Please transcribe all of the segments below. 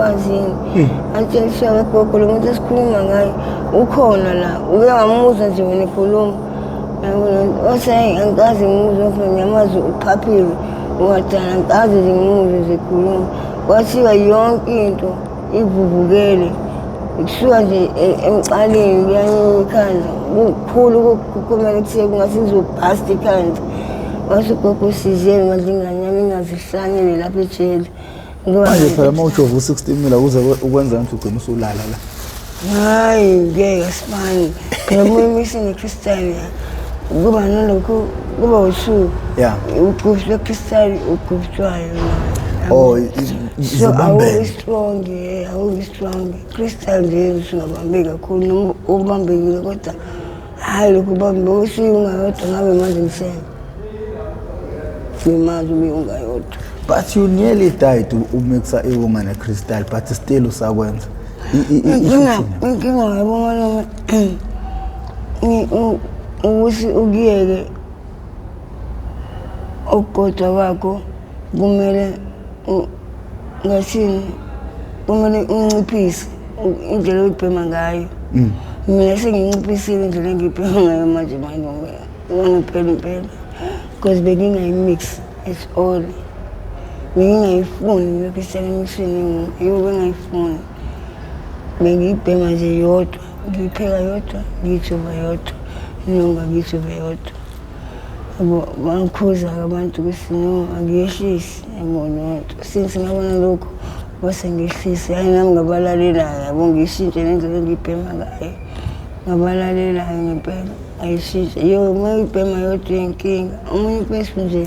Angikwazi yini? Atsheliswa kagogo lo muntu esikhuluma ngaye ukhona la, uke wamuzwa nje wena ekhuluma. Wathi hayi, angikaze ngimuzwe, mfana, ngiyamazi uphaphile uwadala, angikaze nje ngimuzwe nje ekhuluma. Kwathiwa yonke into ivuvukele kusuka nje emqaleni kuyanyuka ikhanda, kukhulu kukhukhumela kuthiwe kungathi lizobhasta ikhanda. Wathi ugogo usizeni manje ingane yami ingazihlangene lapha ejele. Ngoba Manje phela uma ujova u-60 mil akuze ukwenza ukuthi ugcine usulala la. Hayi, ngeke asifani. Phela uma uyimise ne-crystal kuba nalokhu kuba usuku. Ugquphu lwe-crystal ugquphuthwayo. Oh, So zibambene. awubi strong, awubi strong. Crystal nje usungabambeki kakhulu noma ubambekile kodwa hhayi lokhu ubambe usuke ungayodwa ngabe manje ngisele. Ngimazi ube ungayodwa. But you nearly died umixa iwunga ne-crystal, but still usakwenza. Inkinga Isho inkinga yabo malume ukuthi ukuyeke okukodwa kwakho kumele ngathini, kumele unciphise indlela oyibhema ngayo. Mina senginciphisile indlela engiyibhema ngayo manje malume, ngempela impela, because bengingayimix at all. Bengingayifuni lokhu iselemixini, yiyo bengayifuni. Bengiyibhema nje yodwa, ngiyipheka yodwa, ngiyijova yodwa, noma ngiyijove yodwa. Yabo, bangikhuza-ke abantu ukuthi no, angiyehlisi, yabo leyo nto. Since ngabona lokhu base ngehlise, hhayi nami ngabalalelayo, yabo, ngiyishintshe nendlela engiyibhema ngayo. Ngabalalelayo ngempela, ngayishintsha. Yo, uma uyibhema yodwa iyinkinga. Omunye umfethu nje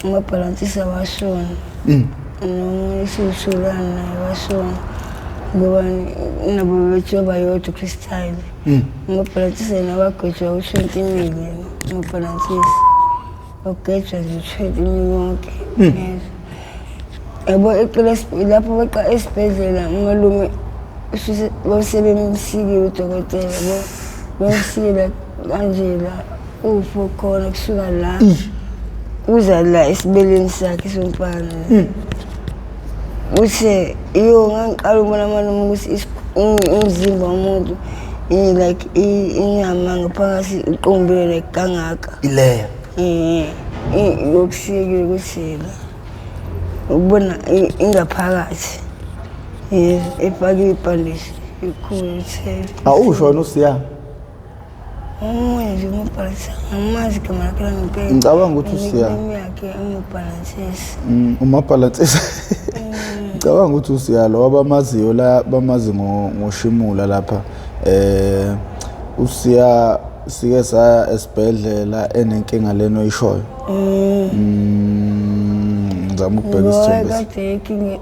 umabhalansisa washona. Nomunye esiwusulana naye washona. Ngoba nabo bejoba yodwa crystal. Umabhalansisa yena wagwetshwa u-20 million. Umabhalansisa wagwetshwa nje u-20 million wonke. Yes. Yabo, eqela lapho beqa esibhedlela umalume basebemsikile udokotela, yabo, bemsikile kanje la ufo khona kusuka la kuza la esibeleni sakhe somfana. Uthe iyo ngangiqala ukubona malume ukuthi umzimba womuntu like inyama ngaphakathi iqumbile like kangaka. Ileya. Lokusikile ukuthi la ukubona ingaphakathi efake ibhandishi ikhulu ithele. Awusho wena uSiya. Omunye nje umabhalansi, angamazi igama lakhe langempela. Ngicabanga ukuthi uSiya. Nickname yakhe umabhalansisi. Umabhalansisi. Ngicabanga ukuthi uSiya lo abamaziyo la bamazi ngoShimula lapha. uSiya sike saya esibhedlela enenkinga leno oyishoyo. Ngizama ukubheka Lo isithombe. kade eKing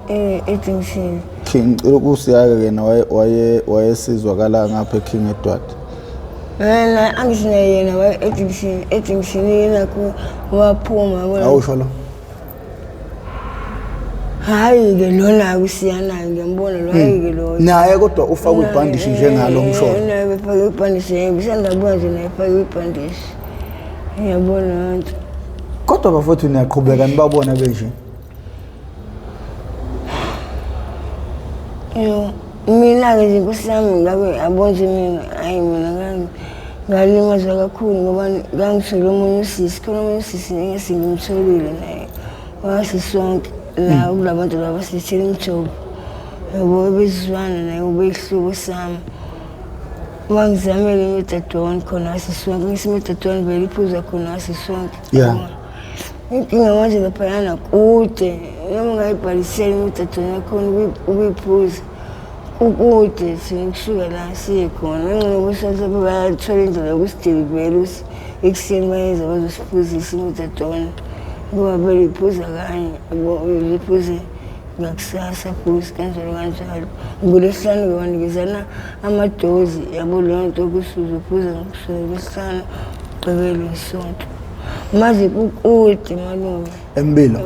eDington. King uSiya ke yena waye wayesizwakala ngapha eKing Edward. Yena angisinaye yena waye eDington, eDington yena ku waphuma yabona. Awusho lo. Hayi ke lona uSiya naye ngiyambona lo, hayi ke lo. Naye kodwa ufakwe ibhandishi njengalo mshono. Naye befake ibhandishi, yebo, sengabona nje naye efake ibhandishi. Ngiyabona nto. Kodwa bafowethu niyaqhubeka nibabona benje. Yo, mina-ke nje nkosi yami ngabe yabo nje mina, hhayi mina ngalimazwa kakhulu ngoba ngangithole omunye usisi, khona omunye usisi engingimtholile naye. Wasisonke la kula bantu laba silethele imjovo. Yabo, ebezizwana naye ubeyihlobo sami. Wangizamela imethadone khona wasisonke, ngithi imethadone vele iphuza khona wasisonke. Inkinga manje laphayana kude, noma ungayibhalisela imethadone yakhona ukuyiphuza. Kukude thina kusuka la siye khona. Ngcono kusasa bayathola indlela yokusidilivela ukuthi ekuseni bayeza bazosiphuzisa imethadone. Ngoba vele iphuza kanye, yabo, uyiphuze ngakusasa futhi kanjalo kanjalo. NgoLwesihlanu-ke banikezana amadozi, yabo, leyo nto ukuthi uzophuza ngokusuka ngoLwesihlanu ugqibele isonto. Manje kukude malume. Empilo.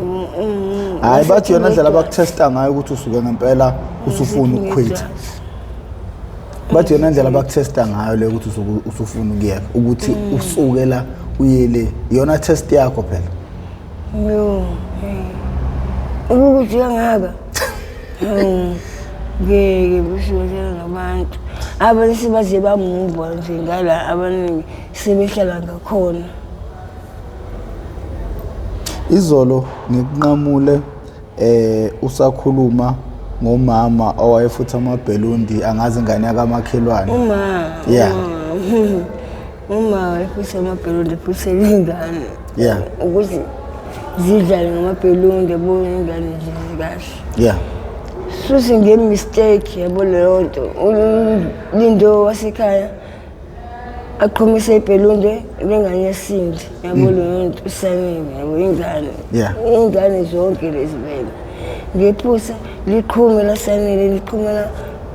Hayi bathi yona ndlela abakuthesta ngayo ukuthi usuke ngempela usufuna ukuquit. Bathi yona ndlela abakuthesta ngayo le ukuthi usuke usufuna ukuyeka, ukuthi usuke la uye le. Iyona test yakho phela. Yo. Ukuthi kangaka. Ngeke kusuke nabantu abanye sebaze bamuva nje ngala, abaningi sebehlala ngakhona. Izolo ngikunqamule usakhuluma ngomama owayefutha amabhelundi, angazi ingane yakamakhelwane. Uma Yeah. Uma wayefutha amabhelundi efuthela ingane. Yeah. Ukuthi zidlale ngamabhelundi, yabo, ingane nje kahle. Yeah. Suthi nge-mistake, yabo, leyo nto uLindo wasekhaya aqhumise ibhelunde lengane yesindi, yabo, leyo nto usanile, yabo, ingane. Yeah. Ingane zonke lezi vele ngephutha liqhume lasanele, liqhumela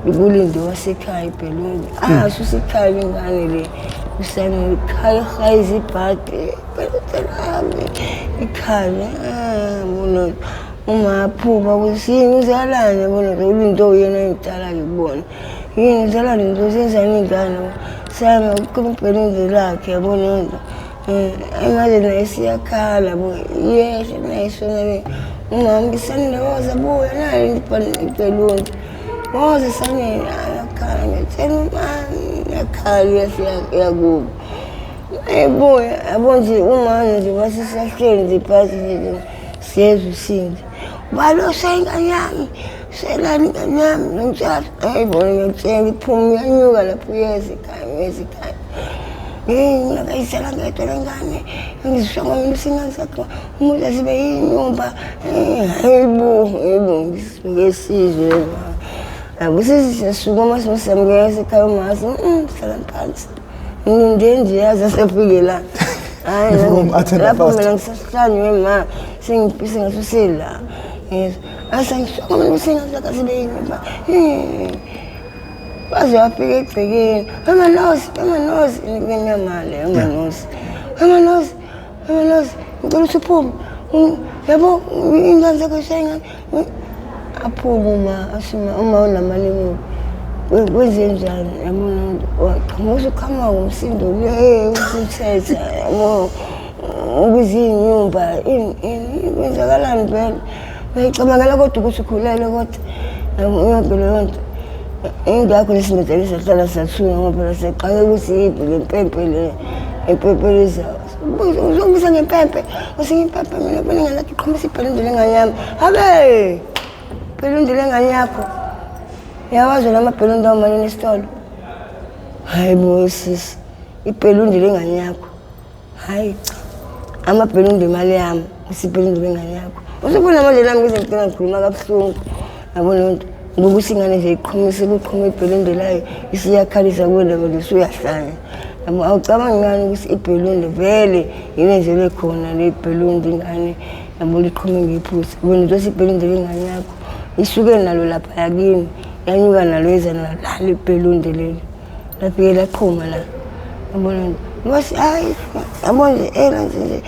kuLindo wasekhaya ibhelunde. Ah, susikhala ingane le usanele, ikhala ihayiza ibhadi, ibhelunde lami, ikhala. Ah, bona, uma aphuma ukuthi yini uzalane, yabona, uLindo uyena engidala-ke kubona, yini uzalane, nto zenzani ingane sami uqhuma ibhelunde lakhe, yabona nto. Manje naye siyakhala, yabo, iyehla naye isona. Umama ngisanele, woza buya nayo ibhelunde, woza sanele. Ayakhala, ngiyatshela umama, iyakhala, iyehla yakubo. Ayibuya, yabo nje, umama nje wasisahleli nje phansi nje, siyezwa usindi, ubani oshaya ingane yami, shayelani ingane yami, ngiyamtshela. Ayibona, ngiyakutshela, iphuma iyanyuka lapho, uyeza ekhaya, uyeza ekhaya. Hey, mina ngayizala ngedwa le ngane, ngizisho ngomina isingane sakho umuntu azibe yinyumba. Hayibo, hayibo, ngisuke sizwe, yabo, sesisukuma sisamukela esekhaya umasi, hlala phansi, ngilinde nje yaze asefike la. Hayi, Nifuna ukum-attenda lapho fast. mina ngisahlanywe ma sengifise ngathi usela, yezwa, asengisho mina usingane sakho azibe yinyumba. Waze wafika egcekeni, wemanosi, wemanosi, inemali, wemanosi, wemanosi, wemanosi, ngicela ukuthi uphume. Yabo, ingane zakho ishaya ingane. Aphume uma, asima uma unamalimu. Kwenze njani, yabo, waqhamuka uqhamuka ngomsindo le usuthetha, yabo, ukuze inyumba ini ini kwenzakalani vele. Uyayicabangela kodwa ukuthi ukhulele kodwa, yabo, yonke leyo nto. Ingakho lesindoda lesahlala sathuka, ngoba phela siyaqala ukuthi yiphi le mpempe, le impempe lezayo. Uzongibisa ngempempe, usinye impempe mina bona ingane yakho iqhumisa ibhelunde lengane yami. Habe! Ibhelunde lengane yakho. Uyawazi wena amabhelunde awumanini esitolo? Hayi bo sisi, ibhelunde lengane yakho. Hayi cha. Amabhelunde imali yami, usibhelunde lengane yakho. Usubona manje nami ngize ngigcina ngikhuluma kabuhlungu. Yabo leyo nto. Ngokuthi ingane nje iqhumise kuqhuma ibhelunde layo isiyakhalisa kuwena, wena usuyahlanya. Yabo, awucabangi ngani ukuthi ibhelunde vele yini khona le bhelunde ingane, yabo, liqhume ngephutha. Wena uzothi ibhelunde lengane yakho isuke nalo lapha yakini, yanyuka nalo, yeza nalo la libhelunde leli. Lafike laqhuma la. Yabona wathi hayi, yabo nje, ela nje nje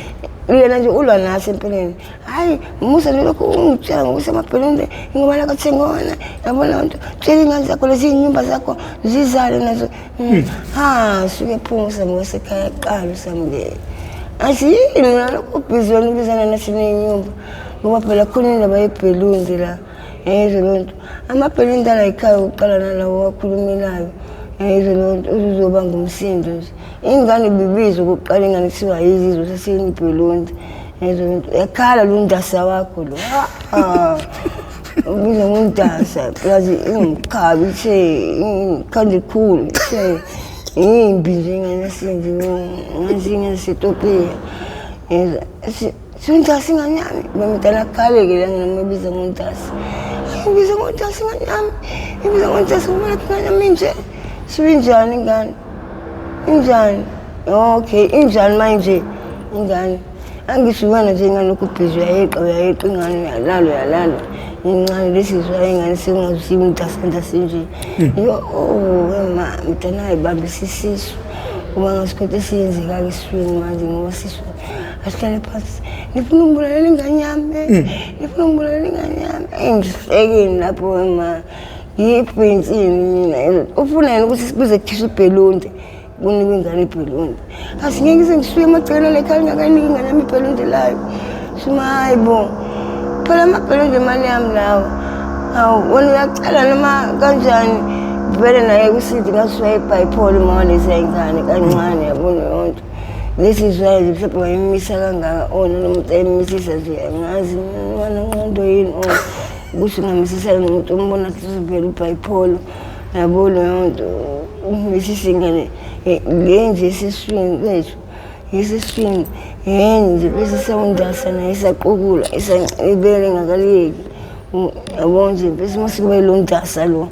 yena nje ulwa nathi empeleni. Hayi musa nje lokhu ungitshela ngokuthi amabhelunde ngoba lakathenga wona, yabona nto, tshela iy'ngane zakho lezi iy'nyumba zakho zizale nazo. Ha, suke phuma uSamuke wasekhaya kuqala uSamuke. Athi yini mina lokhu ubhizi wena ubizana nathi ney'nyumba, ngoba phela khona indaba yebhelunde la, yayizwe leyo nto. Amabhelunde ala ekhaya ukuqala nalawo wakhulumelayo, yayizwe leyo nto, uzoba ngumsindo nje. Ingane ibibizwa okokuqala, ingane kuthiwa yizizwe sesiyini ibhelunde, yayizwe leyo nto. Yakhala lo ndasa wakho lo. Ah, ubiza ngomdasa plus ingumkhabi ithe ikhanda ikhulu ithe yimbi nje ingane yasinje ngathi ingane yaseTopiya. Yezwa sundasa ingane yami, bamdala akhaleke la ngina ibiza ngomdasa, ibiza ngomdasa ingane yami, ibiza ngomdasa ngoba lapha ingane yami inje. Sibinjani ingane, injani? Okay, injani manje ingane? Angisho wena nje ingane lokhu ubhizi uyayeqa, uyayeqa ingane, uyalala, uyalala incane lesizwa ingane sengazusiba umdasandase nje. Yo ma mntana ayibambisa isisu uma ngasikhothi esiyenzeka-ke esiswini manje, ngoba sisu asihlale phansi, nifuna ukubulalela ingane yami, nifuna ukubulalela ingane yami. Eyi ngihlekeni lapho ma ngiyibhinsini mina, ufuna yena ukuthi kuze kukhishwe ibhelunde kunikwe ingane ibhelunde. Asingeke ngize ngisuke emagcekeni alekhaya ngingakayiniki ingane yami ibhelunde layo. Sima hayi bo, phela amabhelunde imali yami lawo. Hawu, wena uyacela noma kanjani? Vele naye kusithi ngathi waye-bipolar uma walezi ingane kancane, yabona leyo nto. Lesi zwayo nje mhlawumbe wayemisa kangaka, oh noma umuntu ayemisisa nje, angazi noma yini, oh ukuthi ungamisisela nomuntu umbona ukuthi vele u-bipolar, yabo leyo nto. Umisisa ingane le nje esiswini kwethu, esiswini yini nje, bese sewundasa naye isaqukula ibele engakaliyeki, yabo nje, bese mase kube lo ndasa lo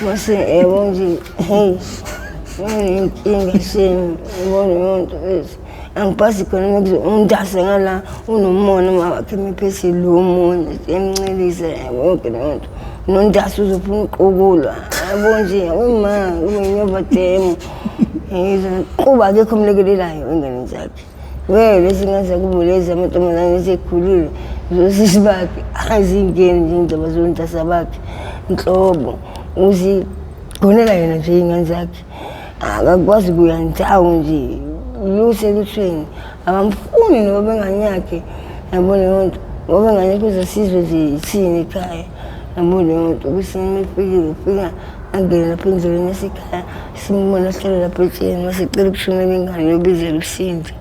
mase, yabo nje, hey, inkinga shame, yabo leyo nto. Bese angipasi khona undasa ngala unomona uma wakhe emephethe lo mona emncelisa, yabo yonke leyo nto. Nondasa uzofuna uqukulwa, yabo nje, uma kube inyoba demo kuba akekho omlekelelayo enganeni zakhe. We lezi ngane zakubo lezi amantombazane esekhulile zosisi bakhe azingeni nje indaba zontasa bakhe nhlobo, uzigonela yena nje iy'ngane zakhe, akakwazi kuya ndawo nje luse luthweni, abamfuni noba bengane yakhe, yabo leyo nto. Ngoba ingane yakhe uzasizwe nje ithini ekhaya, yabo leyo nto. Ukuthi uma efikile ufika angene lapha endleleni yasekhaya, simbona ahlale lapha etsheni, masecela ukushumela ingane yobizela uSindi.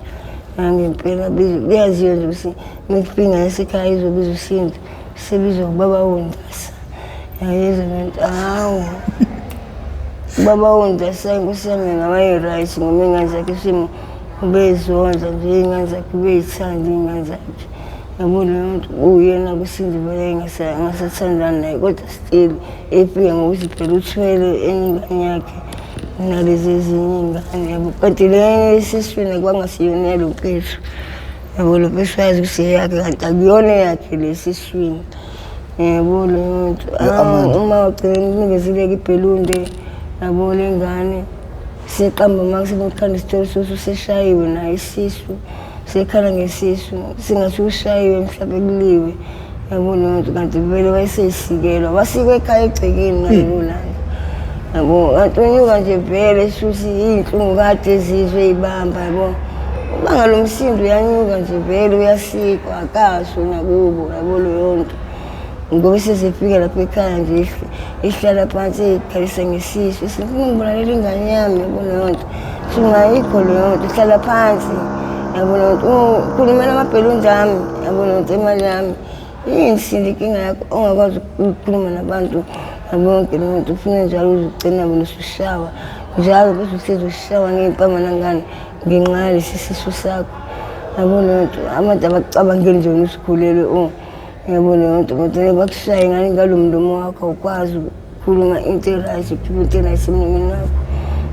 Nangempela kuyaziwa nje ukuthi uma kufika ingane yasekhaya izobiza uSindi, sebizwa ubaba wondasa. Yayizwa le nto, hawu. Ubaba wondasa inkosi yami yena waye-right ngoba iy'ngane zakhe isimo ubezondla nje iy'ngane zakhe, ubey'thanda iy'ngane zakhe. Yabo leyo nto, uyena kuSindi vele engasathandani naye, kodwa still efika ngokuthi phela uthwele enye ingane yakhe nalezi ezinye iy'ngane, yabo. Kanti le esiswini kwangasiyona yalo mfethu, yabo lo mfethu wazi ukuthi eyakhe, kanti akuyona eyakhe le esiswini, yabo leyo nto. Uma wagcina emnikezile-ke ibhelunde, yabo le ngane seqamba uma sekukhanda isitori sokuthi useshayiwe naye isisu, sekhala ngesisu singathi ushayiwe mhlawumbe kuliwe, yabo leyo nto. Kanti vele wayeseyisikelwa, wasikwa ekhaya egcekeni ngalelo langa, yabo. Kanti unyuka nje vele shuthi iy'nhlungu kade ezizwe ey'bamba, yabo, ubanga lo msindo uyanyuka nje vele uyasikwa, akasho nakubo, yabo leyo nto. Ngoba sesifika lapha ekhaya nje ihlala phansi ikhalisa ngesisu, sifuna ngibulalela ingane yami, yabo leyo nto. Sungayikho leyo nto, ihlala phansi, yabo leyo nto, khulumela amabhelunzi ami, yabo leyo nto, imali yami yini Sindi inkinga yakho ongakwazi ukukhuluma nabantu, yabo yonke leyo nto. Ufuna njalo uzugcina wena usushawa njalo, bese uhlezi ushawa ngey'mpama nangane ngenxa yalesi sisu sakho, yabo leyo nto. Abantu abakucabangeli nje wena usukhulelwe, oh, yabo leyo nto, kodwa bakushaye ngani ngalo mlomo wakho, awukwazi ukukhuluma into e-right, ukhuluma into e-right emlomeni wakho.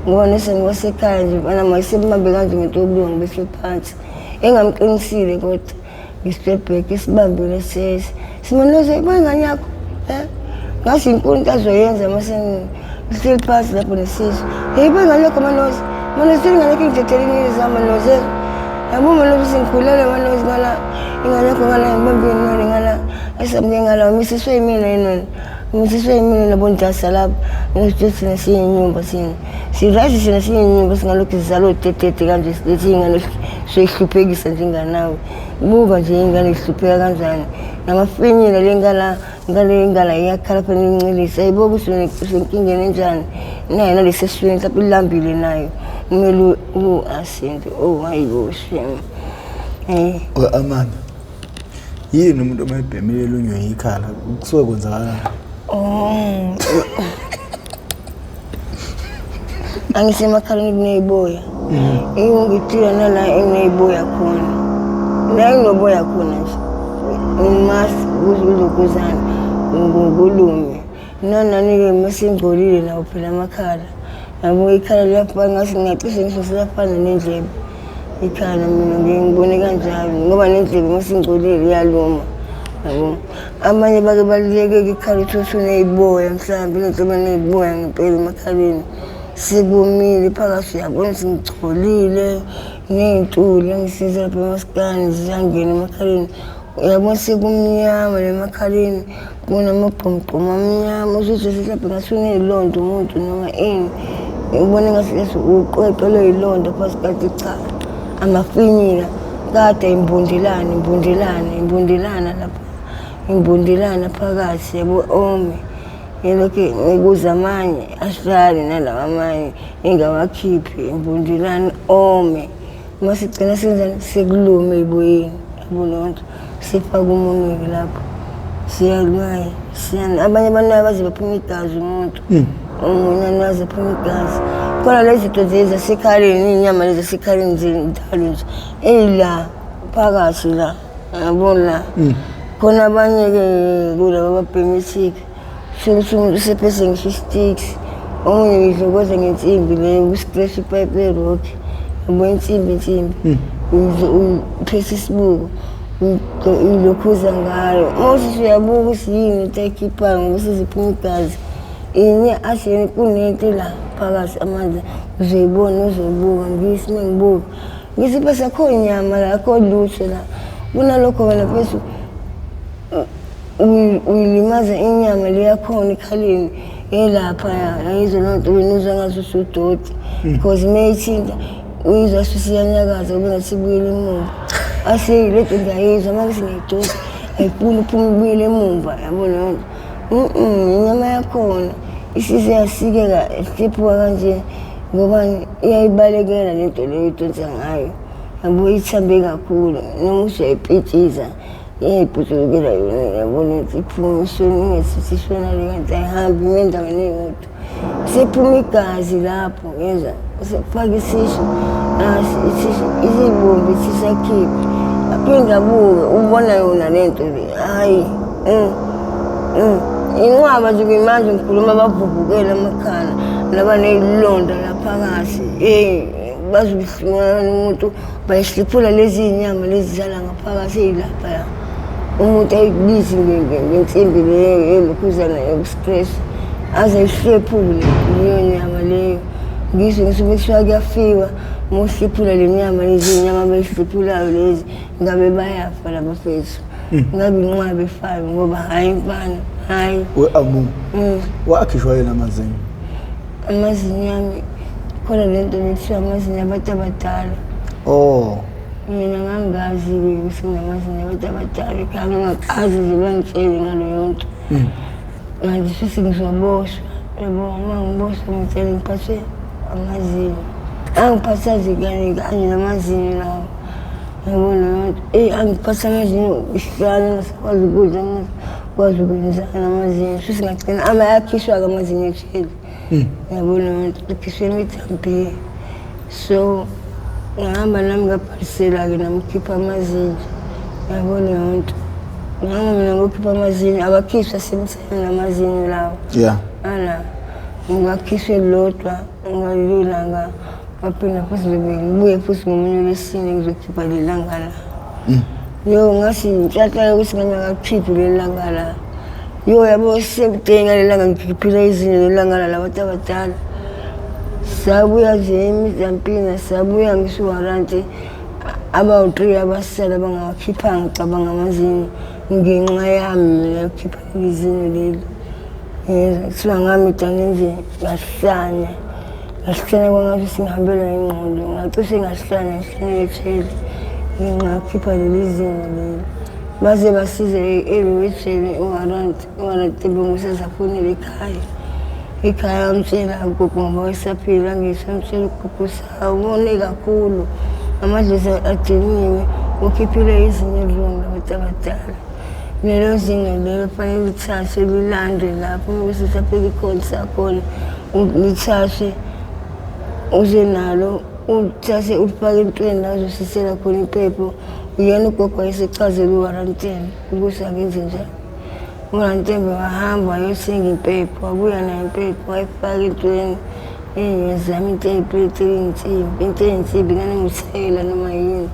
Ngoba nesengiwasekhaya nje mfana mayisebambe kanje ngento yokulunga behle phansi engamqinisile, kodwa ngi-step back isibambile sesi simanoze ibona ingane yakho, ngathi inkulu into azoyenza mase ngihleli phansi lapho nesisu, hey, ibona ingane yakho Manozi, Manozi, ingane yakho ingithethele inwele zami Manozi, yabo Manozi, singikhulele Manozi, ngala ingane yakho ngala ngibambe inwele ngala esamke ngala misiswe yimina inwele, misiswe yimina nabondasa lapho ngisho thina siyinyumba, sina si-right, thina siyinyumba, singalokhu sizala otetete kanje, silethe iy'ngane soyihluphekisa njenganawe. Buka nje ingane ihlupheka kanjani namafinyila le ngala ngale ngala iyakhala phela incelisa, ayibo ukuthi usenkingeni enjani nayo nalesi esiswini, mhlawumbe ilambile nayo, kumele u-asinde. Oh hayi bo, shame, hey. Amanda, yini umuntu uma ebhemile elunywe ikhala kusuke kwenzakalani? Oh, angisemakhaleni kuney'boya, ingithiya nala enginey'boya khona, la enginoboya khona nje ngimasi kulokuzana ngokulume nanani-ke masingcolile nawo phela amakhala, yabo, ikhala liyafana ngathi ngingacishe ngisho siyafana nendlebe ikhala, mina ngiye ngibone kanjalo ngoba nendlebe masingcolile iyaluma, yabo. Amanye bake balulekeke ikhala, uthole ukuthi uney'boya mhlawumbe inenhlobo eney'boya ngempela emakhaleni, sekomile phakathi, uyabona ukuthi ngigcolile, ney'ntuli engisiza lapha emasikani ziyangena emakhaleni, uyabona sekumnyama lemakhaleni, kunamagqumgqumu amnyama, usuthi mhlawumbe ngathi uney'londa umuntu noma ini, ubone ngathi leso uqweqwe lwey'londa phasi, kanti cha, amafinyila kade imbundelana imbundelana imbundelana lapha. Imbundelana phakathi yabo ome. Yilokhu ngikuza amanye ahlale nalawa amanye engawakhiphi imbundelana ome. Uma sigcina senzani sekulume eboyeni yabo leyo nto sifake umunwe-ke lapho siyalwaye siyana abanye abantu baze baphume igazi umuntu omunye anaze aphume igazi khona lezi zinto lezi zasekhaleni iy'nyama lezi zasekhaleni zindalo nje eyila phakathi la yabo la khona abanye-ke kulaba ababhema ithiki shukuthi umuntu usephethe ngisho i-sticks omunye uyidlokoza ngensimbi leyo uku-scratch ipayipi lerokhi yabo insimbi insimbi uphethe isibuko uyilokhuza ngayo uma usuthi uyabuka ukuthi yini into ayikhiphayo ngoba useziphuma igazi inye ahleni kunento la phakathi amandla uzoyibona uzoyibuka ngisi uma ngibuka ngithi bese akho nyama la akho lutho la kunalokho wena mfethu uyilimaza inyama le yakhona ekhaleni elaphaya yayizwa loo nto wena uzwa ngathi usudoti because uma ithinta uyizwa susiyanyakaza kube ngathi ibuyele emuva aseyi le nto ngiyayizwa uma kuthi ngiyayidonsa ayifuni uphuma ibuyele emumva yabo leyo nto inyama yakhona isize yasikeka ihlephuka kanje ngoba iyayibalekela le nto leyo idonsa ngayo yabo ithambe kakhulu noma usuyayipitshiza iyayibhutulukela yona yabona ukuthi iphuma ishona ingesithi ishona le kanti ayihambi ime endaweni eyodwa sephuma igazi lapho ngezwa sefaka isisho isibombi sisakhiphe aphinde abuke ubona yona le nto le hhayi inqwaba nje manje ngikhuluma bavuvukele amakhala nabaneyilonda laphakathi eyi bazobuhlungana umuntu bayihliphula lezi iy'nyama lezi zala ngaphakathi ey'laphaya umuntu ayikubizi ngensimbi leyo elokhuzana yoku-stress aze ayihlephule leyo nyama leyo ngisho ngisho kuthiwa kuyafiwa uma uhlephula le nyama lezi iy'nyama abayihlephulayo lezi ngabe bayafa laba fethu ngabe inqwaba efayo ngoba hhayi mfana hhayi. We-amu wakhishwa yena amazinyo? Amazinyo ami khona le nto lethiwa amazinyo abantu abadala. Oh. Mina ngangazi-ke ukuthi nginamazinyo abantu abadala ekhaya ngingakaze nje bangitshele ngaleyo nto. Manje futhi ngizoboshwa yabo uma ngiboshwa ngitshele ngiphathwe amazinyo. Angiphatha nje kanye kanye namazinyo lawo. Yabo leyo nto. Eyi angiphatha amazinyo isihlanu ngingasakwazi ukudla ngingasakwazi ukwenzana amazinyo. Futhi ngagcina amayakhishwa-ke amazinyo ejele. Yabo leyo nto kukhishwe imithambiye. So ngahamba nami ngabhalisela-ke nami ukukhipha amazinyo. Yabo leyo nto. Ngihamba mina ngokukhipha amazinyo awakhishwa semthethweni amazinyo lawo. Yeah. Ala ngakhishwe lodwa ngalelo langa ngaphinda futhi ngizobe ngibuye futhi ngomunye wesine ngizokhipha leli langa la. Yo ngathi inhlanhla yokuthi ngangakakhiphi leli langa la. Yo yabo same ngaleli langa ngikhiphile izinyo leli langa la labantu abadala. Sabuya nje emizampini sabuya ngisho waranti abawu-3 abasele abangawakhiphanga ngicabanga amazinyo ngenxa yami mina yokukhipha izinyo leli. Yezwa kuthiwa ngami dane nje ngahlanya ngahlanya kwangathi singihambelwa ingqondo ngacishe ngahlanya ngihlanya ejele ngenxa yokukhipha leli zinyo leli. Baze basize elowejele uwaranti uwaranti bengusezafonela ekhaya. Ekhaya amtshela ugogo ngoba wayesaphila ngisho amtshela ugogo sawubone kakhulu amadlozi adiniwe ukhiphile izinyo elilunga abantu abadala. Lelo zinyo lelo fanele lithathwe lilandwe lapho ukuthi mhlawumbe likhona sakhona lithathwe uze nalo uthathe ulifake entweni la uzosisela khona impepho. Uyena ugogo wayesechazela uwaranteni ukuthi akenze njani. Uwaranteni wahamba wayothenga impepho wabuya nayo impepho wayifaka entweni engezami into eyipleti eyinsimbi into eyinsimbi nganoma uthayela noma yini.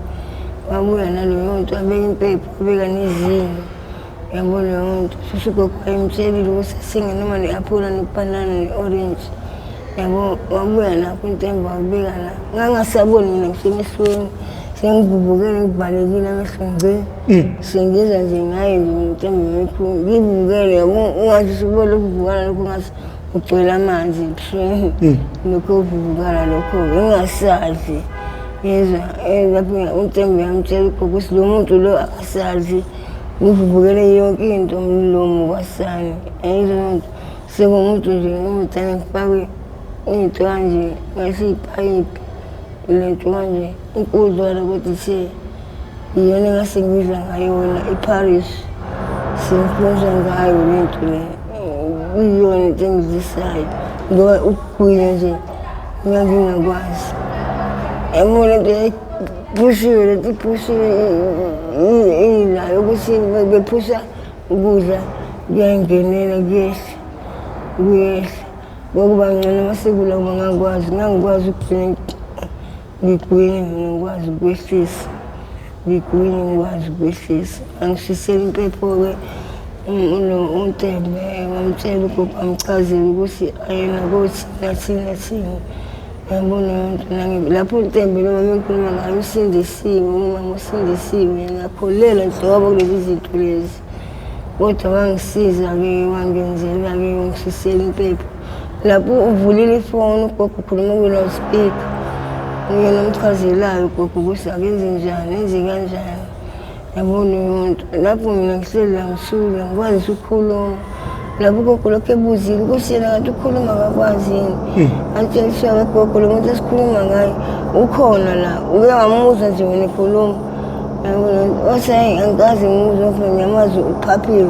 Wabuya naleyo nto wabeka impepho wabeka nezinyo yabo leyo nto. Futhi ugogo wayemtshelile ukuthi athenge noma ne-aphula nebhanana ne-orange yabo wabuya nakho intemba wabeka la. Ngangasaboni mina ngisho emehlweni sengivuvukele ngivalekile amehlo ngci. Sengizwa nje ngayo nje intemba emikhulu ngivuvukele yabo ungathi usubona ukuvuvukala lokho ngathi ugcwele amanzi ebusweni lokho kuvuvukala lokho ngingasadli. Yezwa lapho untemba yamtshela ugogo ukuthi lo muntu lo akasadli Ngivuvukele yonke into umlomo kwasani. Ayizwa loo nto. Sekuwumuntu nje umdala ngifakwe into kanje ngathi ipayipi le nto kanje inkudlwana kodwa ithe iyona engase ngidla ngayona iParis sengifunza ngayo le nto le iyona into engidlisayo ngoba ukugwinya nje ngangingakwazi yabo le nto yayiphushiwe le nto iphushiwe ilayo ukuthi bephusha ukudla kuyangenela kuyehla kuyehla kwakuba ngcono uma sekula kuba ngangikwazi ngangikwazi ukugcina ngigwinye mina ngikwazi ukwehlisa ngigwinye ngikwazi ukwehlisa angishisela impepho-ke uNtembe wamtshela ugogo wamchazela ukuthi ayena kothi nathini nathini yabona yonto lapho uNtembe lo mama engikhuluma ngayo usindisiwe umama usindisiwe yena akholelwa nhlobo kulezi zinto lezi kodwa wangisiza-ke wangenzela-ke wangishisela impepho lapho uvulile ifoni ugogo ukhuluma kwi-loudspeaker uyena omchazelayo ugogo ukuthi akenze njani enze kanjani yabo leyo nto lapho mina ngihleli la ngisula ngikwazi ukukhuluma lapho ugogo lokhu ebuzile ukuthi yena kanti ukhuluma akakwazi yini antsheliswa gogo lo muntu esikhuluma ngaye ukhona la uke wamuzwa nje wena ekhuluma wathi hayi angikaze ngimuzwe mfana ngiyamazi uphaphile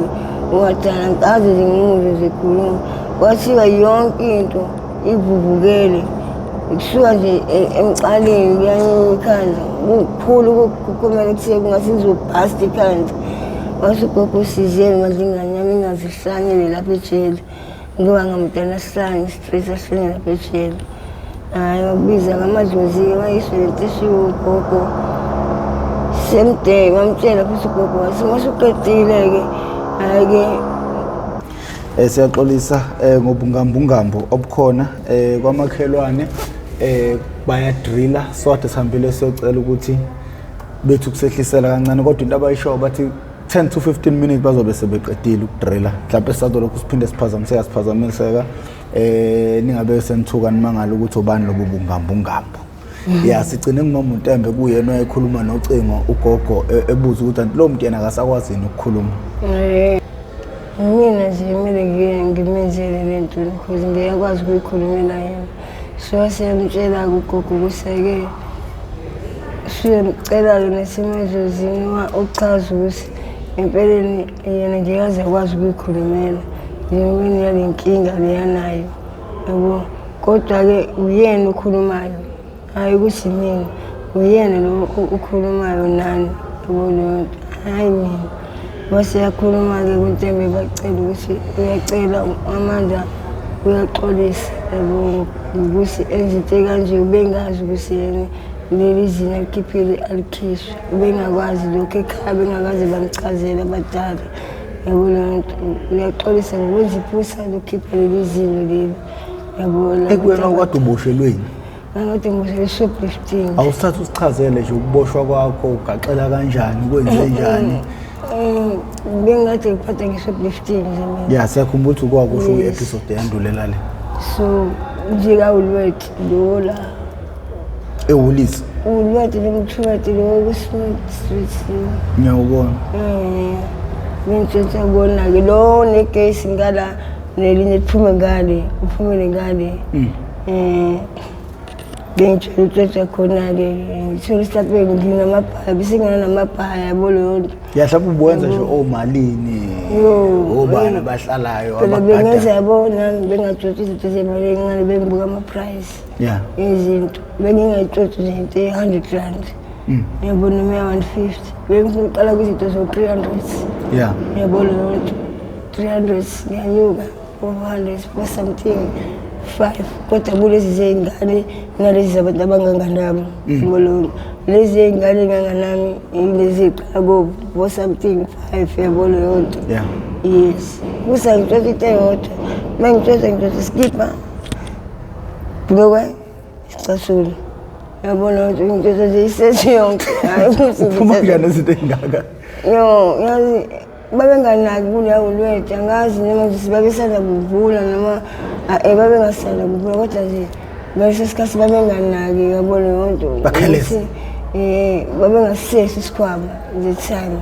wadala angikaze nje ngimuzwe nje ekhuluma kwathiwa yonke into ivuvukele kusuka nje emqaleni kuyanyuka ikhanda kukhulu kukhumela kuthiwe kungathi ngizobhasta ikhanda washo ugogo usizeni manje ingane yami ingazihlangene lapha ejele ngoba ngamdala sihlangene isitress ahlangene lapha ejele hhayi wakubiza ngamadlozi-ke wayisho lento eshiwo ugogo same day wamtshela futhi ugogo wathi uma usuqedile-ke hhayi-ke Siyaxolisa ngobungambungambu obukhona kwamakhelwane bayadrilla sodwa sihambile siyocela ukuthi bethu kusehlisela kancane kodwa into abayishoyo bathi 10 to 15 minutes bazobe sebeqedile ukudrilla mhlawumbe sisazolokhu siphinde siphazamiseka siphazamiseka ningabe senithuka nimangala ukuthi ubani lobu bungambungambu ya sigcine ngumama uNtembe kuyena owayekhuluma nocingo ugogo ebuza ukuthi anti lo muntu yena akasakwazi yini ukukhuluma. Mina nje kumele ngimenzele le nto because ngeke akwazi ukuyikhulumela yena. So siyamtshela-ke ugogo ukuthi-ke siyomcela-ke nasemadlozini uchaza ukuthi empeleni yena ngeke aze akwazi ukuyikhulumela njengoba enale nkinga le anayo. Yabo kodwa-ke uyena okhulumayo hhayi ukuthi mina uyena lo okhulumayo nani yabo leyo nto hhayi mina wase yakhuluma-ke kuNtembe bacela ukuthi uyacela amandla uyaxolisa yabo ngokuthi enze into ekanje ubengazi ukuthi yena leli zina alikhiphile alikhishwe ubengakwazi lokhu ekhaya bengakaze bamchazele abadala yabo leyo nto uyaxolisa ngokwenza iphutha lokukhipha leli zinyo leli yabo Ekubeni okade uboshelweni ngangikade ngiboshelwe i-shoplifting awusithatha usichazele nje ukuboshwa kwakho ugaxela kanjani kwenze njani Bengikade ngiphatha nge-shoplifting nje mina ya siyakhumbula ukuthi kwakusho kwi-episode eyandulela le so nje kawulwet lo la eWoolies ulwet noma kuthiwa lo ku-Smith Street ngiyawubona bengitshontsha kubona-ke lo negesi ngala nelinye liphume ngale uphumele ngale um bengijwayele ukutshontsha khona-ke ngithole mhlawumbe nginamabhaya bese nginamabhaya yabo leyo nto ya mhlawumbe ubuwenza nje omalini Yo, obani eh. abahlalayo phela bengenza abagadayo yabo nami bengatshotshi izinto zemali encane bengibuka ama-price ya izinto bengingayitshotshi nje into ye-100 rand yabo noma ya-150 bengifuna ukuqala kwizinto zo-300 ya yabo leyo nto 300 ngiyanyuka 400 four something five kodwa kulezi zey'ngane nalezi zabantu abanganganami yabo leyo nto lezi zey'ngane enganganami yilezi ey'qala ko-four something five yabo leyo nto ya yes kusa ngitshontsha into eyodwa uma ngitshontsha ngitshontsha isikibha bhulukwe isicasulo yabona ukuthi ngitshontsha nje isethi yonke hhayi ukuthi uphuma ngitshontsha- kanjani izinto ey'ngaka yo yazi babenganaki kuleyo lwethu angazi noma nje babesanda kuvula noma babengasanda kuvula kodwa nje ngaleso sikhathi babenganaki yabo leyo nto Bakheleza. Ukuthi, babengasisesi isikhwama the time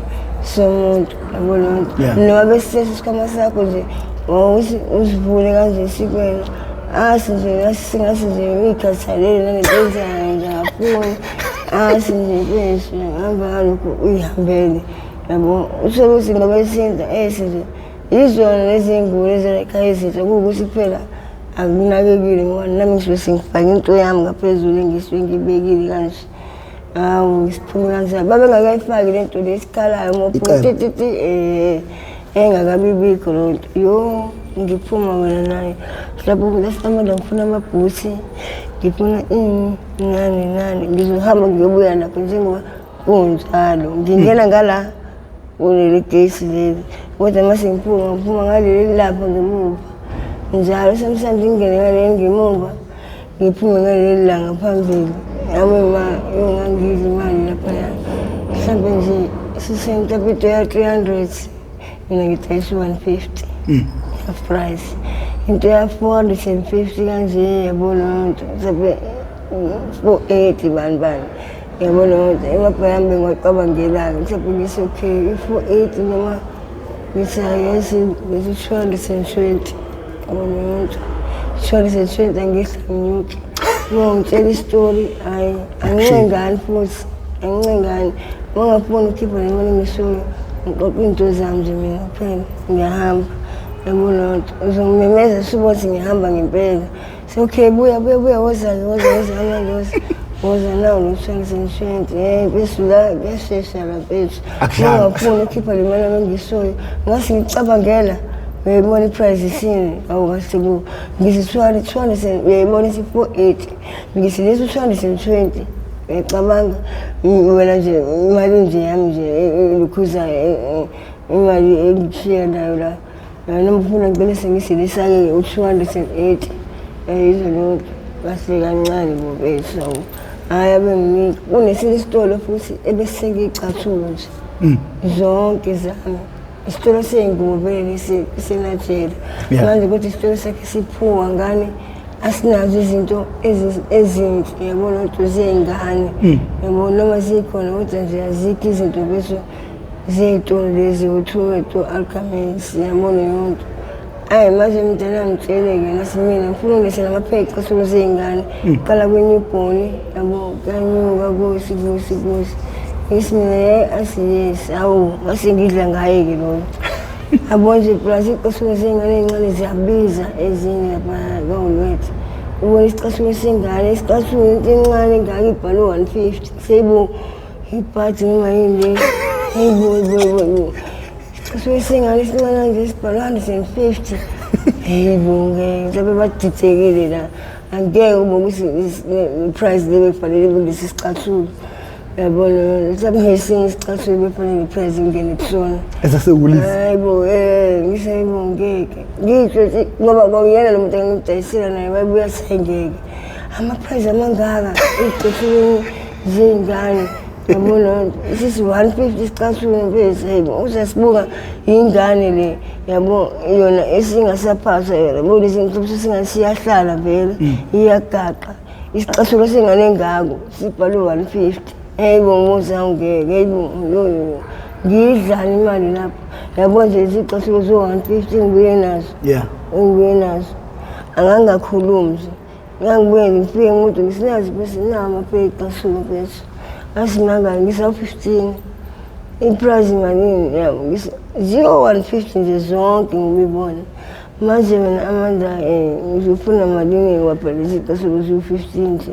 Somuntu, yabo leyo nto. Noma besithethe isikhwama sakho nje, wawuthi usivule kanje sikwena, asi nje singase nje uyikhathalele nalento enzayo nje, ngafuni asi nje mfethu, hamba ngalokhu uyihambele, yabo. Uthole ukuthi ngoba isinto esi nje yizona lezi ngubo lezi ekhaya izinto kuwukuthi kuphela akunakekile, ngoba nami ngisuke sengifake into yami ngaphezulu engisuke ngiyibekile kanje. Hawu, ngisiphume kanjalo, babengakayifaki le nto le esikhalayo Icebo. tititi, engakabi bikho loo nto. Yo, ngiphuma wena naye, mhlawumbe umuntu asitamanda, ngifuna amabhuthi, ngifuna ini, nani nani, ngizohamba ngiyobuya nakho njengoba kunjalo. Ngingena ngala kuleli gesi leli, kodwa uma sengiphuma ngiphuma ngaleli lapha ngemuva njalo. Sometimes ngingene ngaleli ngemuva, ngiphume ngaleli la ngaphambili. Yami ma, yo, ngangidla imali laphaya, mhlawumbe nje sisentapito into ya-300, mina ngidayisa u-150, half price, into ya-450 kanje, yabo leyo nto, mhlawumbe 480, bani bani, yabo leyo nto. Emabhayi ami bengiwacabangela-ke, mhlawumbe ngithi okay, i-480 noma ngithi ayesi, ngithi 220, yabo leyo nto, 220, angihla nginyuke. Uma ngitshela isitori, hhayi, angincengani futhi, angincengani. Uma ngafuni ukukhipha le mali engishoyo, ngiqoqa iy'nto zami nje mina kuphela, ngiyahamba, yabo leyo nto. Uzongimemeza subona ukuthi ngihamba ngempela. So okay, buya buya buya, woza-ke, woza, woza manje, woza woza, nawu lo 220, mfethu, la kuyashesha la mfethu. Akudlalwa. Uma ngafuni ukukhipha le mali yami engishoyo, ngase ngicabangela, uyayibona i-price isini, awu kahle bo, ngithi 200, uyayibona ithi 480, ngithi lesi 220, uyacabanga wena nje imali nje yami nje elukhuza imali engishiya nayo la. Noma ufuna ngicela sengisilisa-ke u-280, yizo leyo nto. Kahle kancane bo mfethu, hawu, hhayi, abenginika. Kunesinye isitolo futhi ebese ngiyicathulo nje zonke zami, isitolo sey'ngubo vele senajela. Manje kodwa isitolo sakhe siphuwa ngane, asinazo izinto ezinhle, yabo nto zey'ngane, yabo, noma zikhona kodwa nje azikho izinto bese zey'tolo lezi o-Truworths, o-Ackermans, yabo leyo nto. Ayi, manje mntana, ngitshele-ke nasi, mina ngifuna ungilethele amaphepha iy'cathulo zey'ngane, qala kwi-newborn, yabo, kuyanyuka kusi kusi kusi. Ngithi mina ye, athi yes, hawu, ngase ngidla ngaye-ke loyo. Yabo nje, plus iy'cathulo zey'ngane ey'ncane ziyabiza ezinye lapha kaWoolworths. Ubona isicathulo sengane, isicathulo into encane engaka ibhalwe 150, seyibo ibhadi noma yini le, hayibo hayibo hayibo, isicathulo sengane esincane kanje sibhalwe 150, hayibo, ngeke, mhlawumbe badidekile la, angeke kube ukuthi i-price le bekufanele ibe kulesi sicathulo, yabona, mhlawumbe ngesinye isicathulo befanele i-price ingene kusona. Esasekulisa. Hayibo, ngiseyibo ngeke. Ngisho nje ngoba kwakuyena lo muntu engimdayisela naye wayebuya sengeke. Ama-price amangaka ey'cathulweni zey'ngane. Yabona, sisi 150 isicathulo mfethu, hayibo, usasibuka ingane le, yabo, yona esingasaphaswa yona, yabo lezi nhlobo singathi siyahlala vele, iyagaqa. Isicathulo sengane engako sibhalwe 150. Hayibo, musa ngeke, hayibo, yo yo. Ngiyidlala imali lapho. Yabo nje izicathulo zo-150 ngibuye nazo. Engibuye nazo. Angangakhulumi nje. Ngangibuye ngifike umuntu ngisinazi bese nawo amaphepha iy'cathulo mfethu. Asimangani ngisa-15. I-price malini, yabo, ngisi 0150 nje zonke ngibibona. Manje wena Amanda, ngizofuna malini wabhala izicathulo ziwu-15 nje.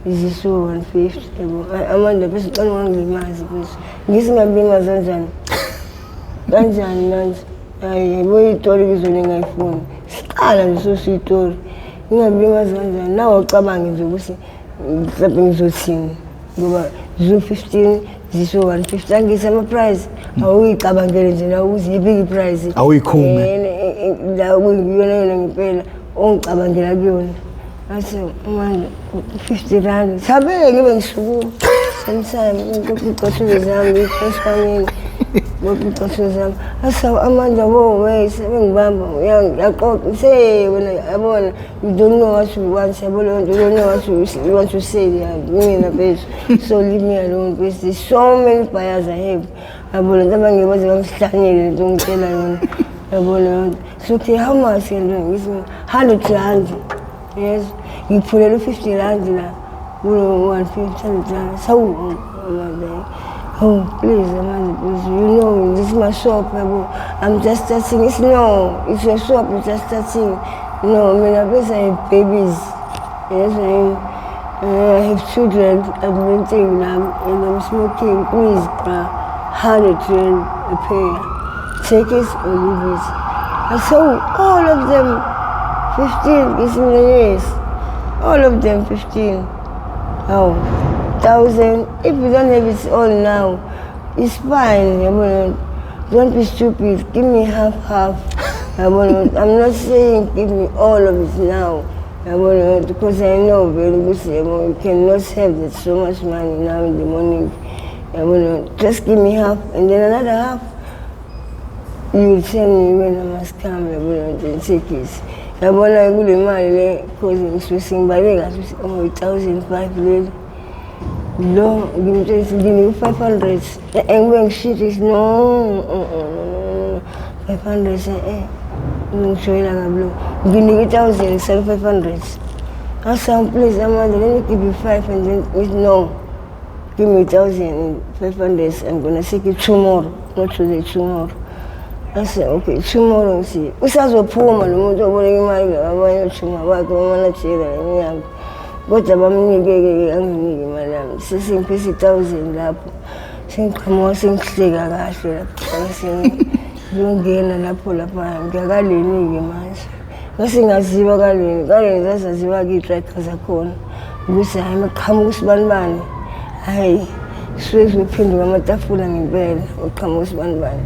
Izisu 150, yabo. Amanda bese ucela ungangilimazi bese. Ngithi ngakulimaza kanjani? Kanjani manje? Hayi, yabo itori kuzona engayifuni. Siqala nje sosiyitori. Ngingakulimazi kanjani? Nawe ucabange nje ukuthi mhlawumbe ngizothini ngoba ziwu-15 ziso 150, angithi ama-price awuyicabangele nje nawe ukuthi yiphi i-price. Awuyikhume. La kuyiyona yona ngempela ongicabangela kuyona. Ngathi manje R50, sabe ngibe ngisukuma sometime ngiqoqa iy'cathulo zami ngiyifeshwanini, qoqa iy'cathulo zami, asawu Amanda, wo wey, sebengibamba uyaqoqa se wena, yabona, you don't know what you want, yabo leyo nto, you don't know what you want to say, yeah, mina mfethu, so leave me alone please, there's so many buyers I have. Yabo lento abangeke baze bangihlanyele lento ongitshela yona. Yabo leyo nto. So okay, how much ke lo? Ngithi R100. Yes. Ngiphulela u-R50 la. Kulo 150 R100. Sawu Amanda. Oh, please, Amanda, please. You know, this is my shop, yabo. I'm just starting. It's no, it's your shop, you're just starting. No, mina bese I have babies. Yes, I have children. I'm renting now and I'm smoking. Please, bruh, R100 a pair. Take it or leave it. I saw all of them 15, it's in the years. All of them 15. Oh, thousand. If you don't have it all now, it's fine. Yabona. Don't be stupid. Give me half, half. Yabona. I'm not saying give me all of it now. Yabona, because I know very good, yabona, you cannot have that so much money now in the morning. Yabona. Just give me half and then another half. You will tell me when I must come, yabona, and take it. Yabona kule mali le, because ngisuke sengibale kahle ukuthi oh, 1005 leli. Lo ngimtshela ukuthi nginike u-500. Ngibuye ngishintshe ngithi no, no, no, 500 ngijwayela kabi lo. Nginike i-1000 ngisale 500. Asa please Amanda, let me give you five and then ngithi no. Give me 1500. I'm gonna take it tomorrow, not today, tomorrow. I said, okay, tomorrow ngithi usazophuma lo muntu oboleka imali abanye othunga bakhe bamanajera eminyango. Kodwa bamnike-ke anginike imali yami. Sesengiphethe i-1000 lapho. Sengiqhamuka sengihleka kahle lapho. Ngiyongena lapho lapha ngiyakaleni-ke manje. Ngase ngaziwa kaleni, kaleni zazaziwa-ke iy'tracker zakhona. Ukuthi hhayi maqhamuka usibanibani. Hhayi, kusuke kuzophenduka amatafula ngempela, uqhamuka usibanibani.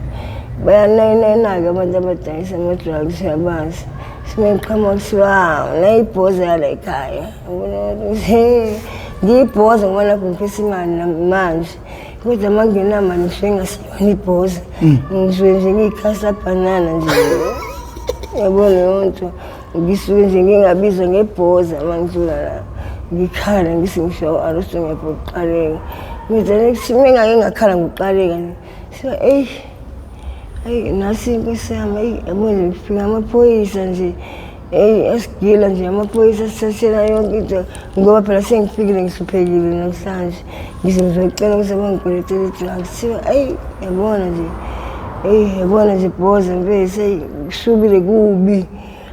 Bayanayinayina-ke abantu abadayisa ama-drugs uyabazi. Simeqhamuka kuthiwa nayibhoza yala ekhaya. Yabona ukuthi ngiyibhoza ngoba lapho ngiphethe imali manje. Kodwa uma ngingenamali ngisuke ngingasiyona ibhoza. Ngisuke nje ngiyikhasi labhanana nje. Yabo leyo nto. Ngisuke nje ngingabizwa ngebhoza uma ngidlula la. Ngikhala ngithi ngisho u-Aristo ngiyaphoqaleka. Ngithi mengake ngakhala ngokuqaleka nje. So eyi eyi nasi inkosi yami, eyi yabo nje kufika amaphoyisa nje. Eyi asigila nje amaphoyisa asithathela yonke into ngoba phela sengifikile ngihluphekile namhlanje. Ngize ngizocela ukuthi bangikweletele i-drugs. Kuthiwa eyi yabona nje, eyi yabona nje bhoza mfethu, eyi kushubile kubi.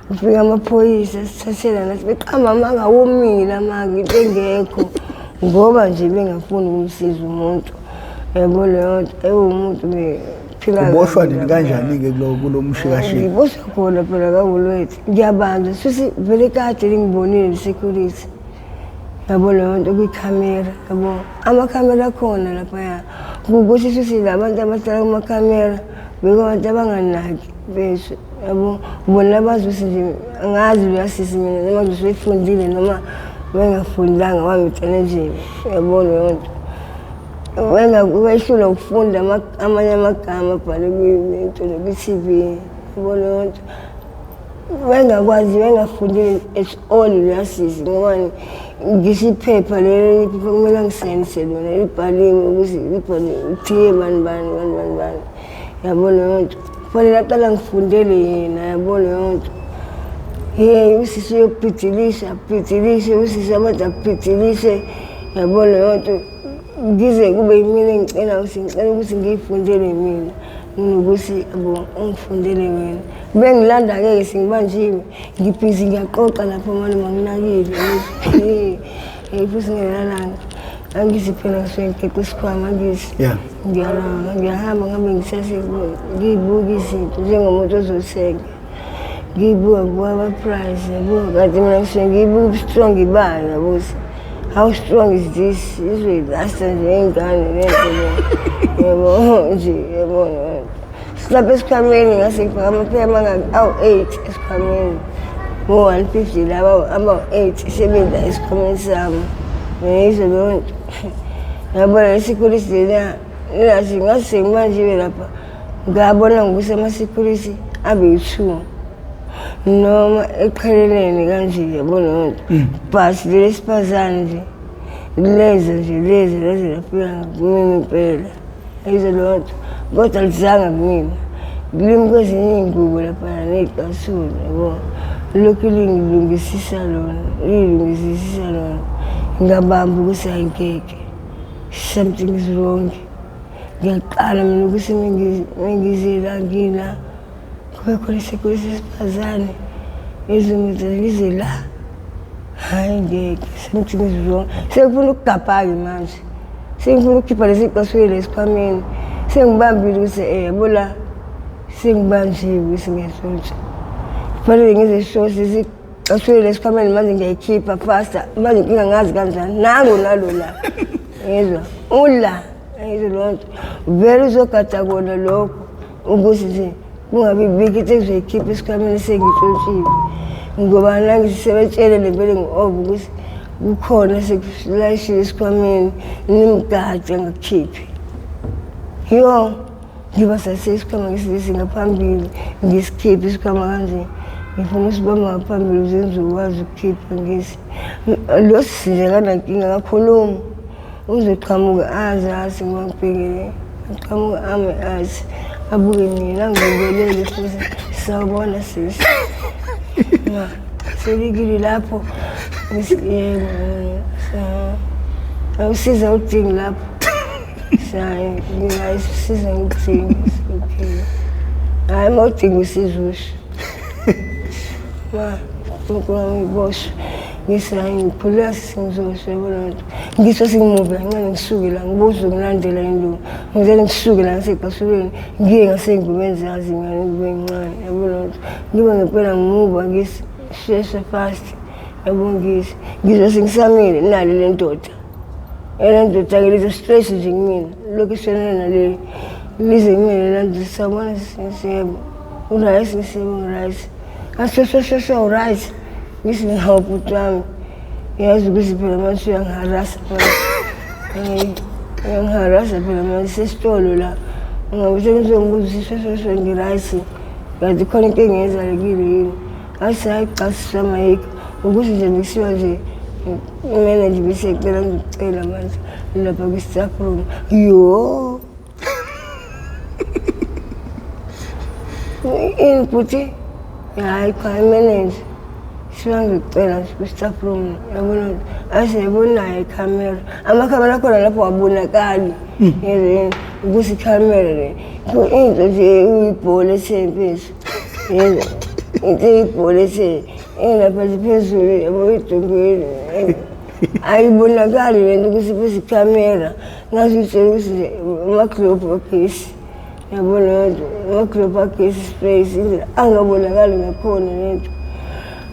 Kufika amaphoyisa asithathela nathi beqamba amanga awomile amanga into engekho ngoba nje bengafuni ukumsiza umuntu. Yabo leyo nto, ewumuntu bephila Uboshwa nini kanjani-ke kulo mshikashika? Ngiboshwa khona phela kaWoolworths. Ngiyabanjwa suthi vele kade lingibonile security. Yabo leyo nto kwikhamera, yabo. Amakhamera akhona laphaya. Kukuthi suthi la bantu abahlala kumakhamera bekubantu abanganaki bethu, yabo. Bona bazi ukuthi nje angazi loya sisi mina noma nje usuyifundile noma wengafundanga wangitshela nje, yabo leyo nto. Wehlulwa ukufunda amanye amagama abhalwe kwinto kwi-TV, yabo leyo nto. Wengakwazi, wengafundile at all loya sisi ngoba ngisho iphepha leli iphepha kumele angisayinise lona libhaliwe ukuthi libhaliwe uthiye bani bani bani bani bani. Yabo leyo nto. Kufanele aqale ngifundele yena, yabo leyo nto. Hey, usisi uyokubhidilisha, abhidilishe, usisi abantu akubhidilishe, yabo leyo nto. Ngize kube yimina engicela ukuthi ngicela ukuthi ngiyifundele mina kunokuthi yabo ungifundele wena. Bengilanda-ke sengibanjiwe, ngibhizi ngiyaqoqa lapho manje manginakile. Hey, futhi ngelalanga. Angithi phela ngisuke ngigeqe isikhwama angithi. Ngiyalamba, ngiyahamba ngabe ngisase ngiyibuka izinto njengomuntu ozothenga. Ngiyibuka ngibuka ama-price yabo, kanti mina ngisuke ngiyibuka ubu-strong bayo yabo ukuthi how strong is this, izoyilasta nje ingane lento le. Yabo nje, yabo. Silapha esikhwameni ngase ngifaka amapheya amangaki awu-8 esikhwameni. Ngo-150 laba abawu-8 sebenza esikhwameni sami. Ngiyizwa leyo nto. Ngabona i-security leliya lathi ngase ngibanjiwe lapha. Ngabona ngokuthi ama-security abe yi-2 noma eqhelelene kanje yabo leyo nto. But leli sifazane nje leza nje leza leze lafika kumina impela. Yizo leyo nto. Kodwa alizanga kumina. Limi kwezinye iy'ngubo laphana ney'casulo, yabo. Lokhu lingilungisisa lona, liyilungisisa lona. Ngingabamba ukuthi hhayi ngeke, something is wrong. Ngiyaqala mina ukuthi mengize la ngila, kube khona isikole sesifazane ezongenza ngize la. Hhayi ngeke, something is wrong. Sengifuna ukugabha-ke manje. Sengifuna ukukhipha lesi casulo esikhwameni. Sengibambile ukuthi yabo la sengibanjiwe ukuthi ngiyantshontsha. Kufanele ngize sure sesicasule esikhwameni manje ngiyayikhipha faster. Manje inkinga ngazi kanjani. Nangu nalo la. Ngizwa ula ngizwa leyo nto. Vele uzogada kona lokho ukuthi nje kungabi bikho into engizoyikhipha esikhwameni sengitshontshile. Ngoba nangisebetshele le vele ngi-over ukuthi kukhona sekulayishile esikhwameni nimgade angakukhiphi. Yo, ngiba sase isikhwama ngisilisi ngaphambili, ngisikhiphe isikhwama kanje. Ngifuna usibamba ngaphambili ukuze ngizokwazi ukukhipha ngisi. Lo sisi nje akanankinga akakhulumi. Uzoqhamuka aze azi ngoba ngibhekile. Aqhamuka ame azi. Abuke mina ngibelele futhi sawubona sisi. Ma, selikile lapho. Ngithi yebo. Awusiza udingi lapho. Sayi, ngingayisiza ngidingi. Okay. Hayi uma udinga usizo usho. Ma, uNkulunkulu ngiboshwe. Ngithi hayi ngikhuleka sisi ngizosho yabona nto. Ngisho sengimuve kancane ngisuke la ngibuze ngilandela indlu. Ngizele ngisuke la ngisecasulweni ngiye ngasengubeni zazi ngane kube ncane yabona nto. Ngibe ngempela ngimuva ngisheshe fast yabo ngithi ngizwe sengisamile nali le ndoda. Ele ndoda-ke lize straight nje kumina lokhu isonela nale lize kumina la nje sawubona sisi yebo u-right sisi yebo ngi-right. Athi so right. Ngithi hawu bhuti wami yazi ukuthi phela manje uyangiharasa phela. Uyangiharasa phela manje sesitolo la. Ungabe sengizongibuza ukuthi so ngi-right. Kanti khona into engiyenzalekile yini. Athi hayi cha sisi wami ayikho. Ukuthi nje bekusiwa nje imanager ibisecela ngikucela manje lapha kwi-staff room. Yo! Ini bhuti? Hayi cha imanager. Siba ngikucela nje kwi-staff room yabona athi yabonayo ikhamera. Amakhamera akhona lapho awabonakali. Yezwa ukuthi ikhamera le. Into nje uyibhola ethe mfethu. Yezwa into eyibhola ethe elapha nje phezulu yabo idungile. Ayibonakali le nto ukuthi bese ikhamera. Ngazitshela ukuthi nje amaglobhu agesi. Yabo leyo nto amaglobhu agesi space indlela angabonakali ngakhona le nto.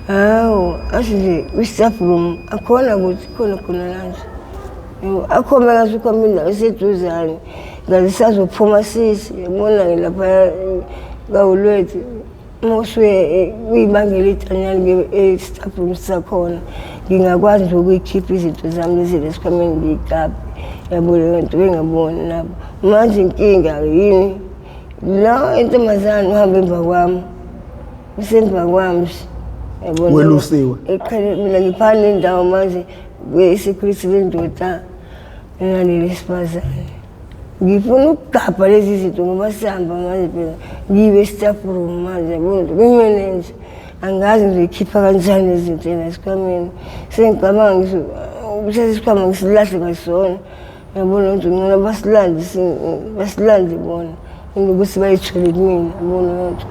Hawu athi nje kwi-staff room akhona kuthi khona khona la nje. Yebo akhombe ngathi ukhomba indawo eseduzane. Ngathi sazophuma sisi yabona-ke lapha kawulwethu uma usuye uyibangela itanyane e-staff room sakhona ngingakwazi nje ukuyikhipha izinto zami lezi lesikhwameni ngiyikape yabo leyo nto bengaboni nabo. Manje inkinga yini la intombazane uhambe emva kwami usemva kwami nje yabona. Welusiwe. Eqhele mina ngiphana nendawo manje kwe-security lendoda naleli sifazane. Ngifuna ukugabha lezi zinto ngoba sihamba manje phela ngibe e-staff room manje yabona kwi-manager. Angazi ngizoyikhipha kanjani lezi zinto ena esikhwameni. Sengicabanga ngisho ukuthatha isikhwama ngisilahle kwasona. Yabona ukuthi ngcono basilande basilande bona kunokuthi bayithole kumina yabona leyo nto.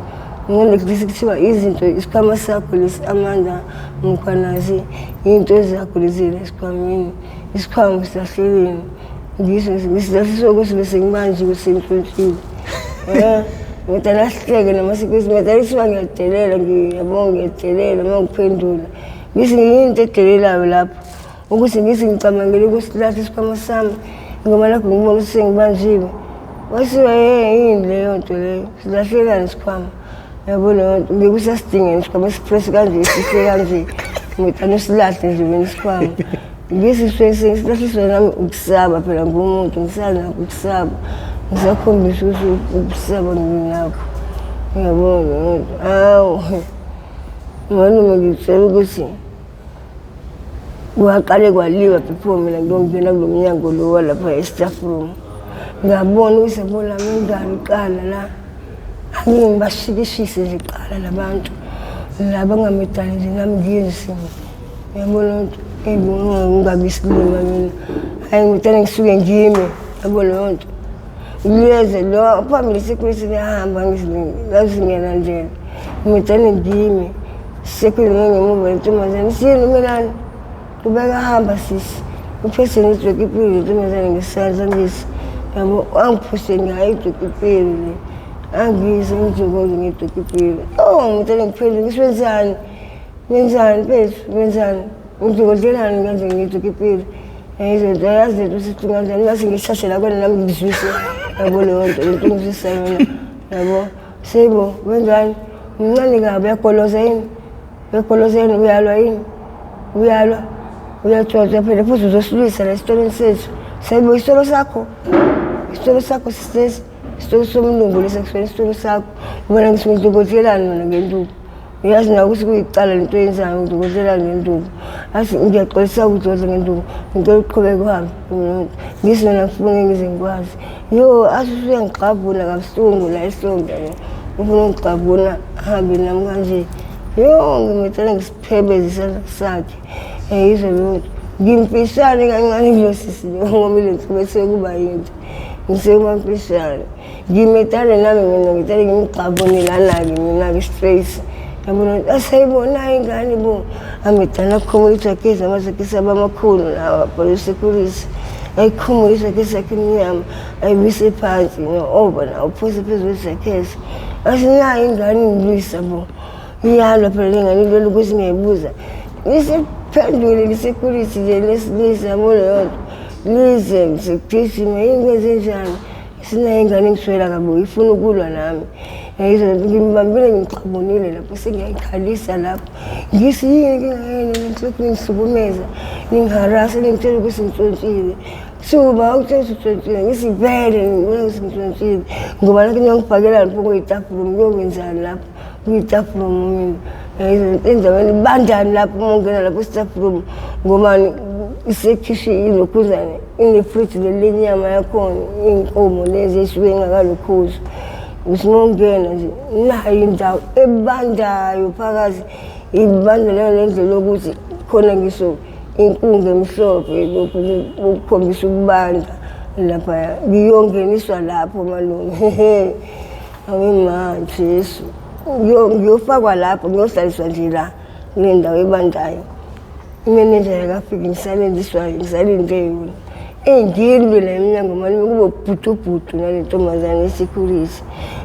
Ngcono bese kuthiwa izinto isikhwama sakho lesi Amanda Mkhwanazi iy'nto zakho lezi la esikhwameni. Isikhwama usilahleleni. Ngisho ngisilahlisa ukuthi bese ngibanjiwe sengintshontshiwe. Ngidala lahleke noma sikuthi ngidala kuthiwa ngiyadelela ngiyabonga ngiyadelela uma ngiphendula. Ngithi ngiyinto edelelayo lapho ukuthi ngithi ngicabangele ukusilahla isikhwama sami ngoba lapho ngibona ukuthi sengibanjiwe. Kwathiwa yini leyo nto leyo silahlelani isikhwama. Yabo leyo nto ngeke usasidinga isikhwama esipress kanje sihle kanje. Ngidala usilahle nje wena isikhwama. Ngithi silahliswa nami ukusaba phela ngumuntu ngisanakho ukusaba. Ngisakhombisa ukuthi ukusaba nginakho. Uyabona leyo nto. Hawu. Malume ngikutshela ukuthi kwaqale kwaliwa before mina ngiyongena kulo mnyango lo walapha e-staff room. Ngabona ukuthi yabo lami ingane iqala la. Angike ngibashikishise nje kuqala labantu laba ngamedali nje nami ngiyenzisimo. Uyabona ukuthi ngingabi isilima mina. Hhayi ngicela ngisuke ngime, yabo leyo nto. Ngiyeze lo phambili security liyahamba ngazingena ndlela. Ngicela ngime. Security ngemuva lentombazane siyini umelani? Kubeka hamba sisi. Uphethe ngidwekipili lentombazane ngesandla ngisi. Yabo wangiphuse ngayo idwekipili le. Angiyise ngijokole ngedwekipili. Oh ngicela ngiphendule ngiswenzani? Wenzani mfethu? Wenzani? Ngizokodlelani kanje ngidwekipili? Izinto yazi lento ukuthi kanjani ngase ngishashe la kona nami ngizwise yabo leyo nto lento ngizwisa yona yabo sebo wenzani mncane kabi uyagoloza yini uyagoloza yini uyalwa yini uyalwa uyatshontsha phela futhi uzosilwisa la esitolweni sethu sebo isitolo sakho isitolo sakho sisesi isitolo somlungu lesi kusona isitolo sakho ubona ngisho ngidokothelani wena ngenduku Uyazi nawe ukuthi kuyicala lento oyenzayo ngidokotela ngenduku. Athi ngiyaxolisa ukudodla ngenduku, ngicela uqhubeke uhambe. Ngithi mina ngifune ngize ngikwazi. Yo, athi usuyangigxabhuna kabuhlungu la ehlombe yabo. Ufuna ukugxabhuna ahambe nami kanje. Yo, ngimethela ngisiphebeze isandla sakhe. Yizwe leyo nto. Ngimfishane kancane kulo sisi lo ngoba ile nsuku bese kuba yinto. Ngisekuba mfishane. Ngimetale nami mina ngitale ngimgxabune lana-ke mina-ke straight. Yabona asayibona ingane bo. Ametana akhumula ijakezi amajakisi abamakhulu lawa police security. Ayikhumule ijakesi yakhe emnyama ayibuyise phansi no over na uphose phezu kwejakesi. Asinayo ingane ngilwisa bo. Iyalwa phela lengane ilwela ukuthi ngiyayibuza. Ngisiphendule lisecurity nje lesilisa yabo leyo nto. Lize ngisigijima yini kwenzenjani. Sinayo ingane engiswela kabi ifuna ukulwa nami. Yayizwa ngimbambile ngimxabunile lapho sengiyayikhalisa lapho. Ngithi yini inkinga yenu nilokhu ningihlukumeza ningiharasa ningitshela ukuthi ngitshontshile. Kuthiwa uba ukutshela ukuthi utshontshile ngithi vele ngibona ukuthi ngitshontshile ngoba lokhu niyongifakela lapho kuyitafula ngiyokwenzani lapho kuyitafula mina. Yayizwa endaweni bandani lapho uma ungena lapho staff room ngoba isekhishi ilokhuzane inefriji leli lenyama yakhona iy'nkomo lezi ey'suke ingakalukhuzi uthi uma ungena nje nayo indawo ebandayo phakathi ibanda nale ndlela yokuthi khona ngisho inkungu emhlophe lokhu ukukhombisa ukubanda laphaya ngiyongeniswa lapho malume awe ma Jesu ngiyofakwa lapho ngiyohlaliswa nje la kule ndawo ebandayo imenenja yakafiki ngisalindiswa ngisalinde yona engilwe la emnyango malume kube bhutubhutu nale ntombazane yesecurity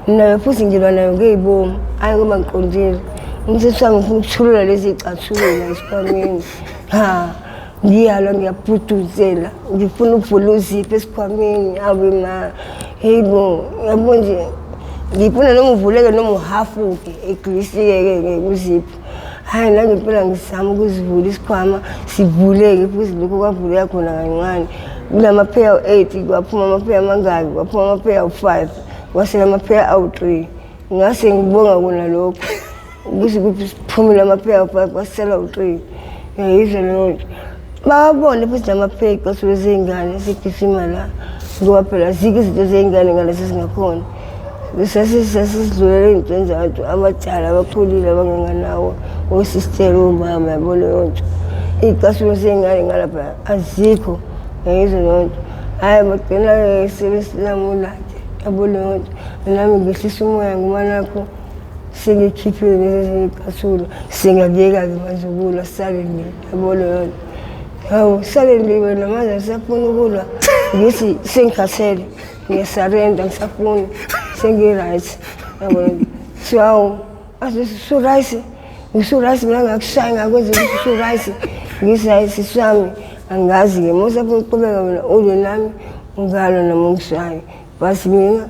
nayo futhi ngilwa nayo ngey'bomu hhayi ngoba ngiqondile umthetho wami ngifuna ukuthulula lezi y'cathulo la esikhwameni ha ngiyalwa ngiyabhuduzela ngifuna ukuvula uzipho esikhwameni awe ma heyi bo yabo nje ngifuna noma uvuleke noma uhafuke eglisike-ke kuzipho hhayi nangempela ngizama ukuzivula isikhwama sivuleke futhi lokhu kwavuleka khona kancane kulamapheya awu-8 kwaphuma amapheya amangaki kwaphuma amapheya awu-5 kwasela amapheya awu-3 ngase ngibonga kona lokho ukuthi kuphumile amapheya awu-5 kwasela awu-3 ngiyayizwa leyo nto bawabone futhi namapheya icasulo zey'ngane sigijima la ngoba phela zikho izinto zey'ngane ngalesi singakhona Sasisidlulela ey'ntweni zabantu abadala abakhulile abanganganawo osistela omama yabo leyo nto. Iy'casulo zey'ngane ngalapha azikho ngiyizwa leyo nto. Hhayi bagcina sebesilamula-ke yabo leyo nto. Nami ngehlisa umoya ngoba nakho sengikhiphile lezi ezinye iy'cathulo sengiyakuyeka-ke manje ukulwa sale le yabo leyo nto. Hawu sale le wena manje ngisafuna ukulwa ngithi sengikhathele. Ngiyasarenda ngisafuni sengi-right yabona so hawu athi su-right ngisu-right mina ngakushaya ngakwenza ukuthi usu-right ngithi hayi sisi wami angazi-ke uma usafuna ukuqhubeka wena ulwe nami ungalwa noma ungishaye but mina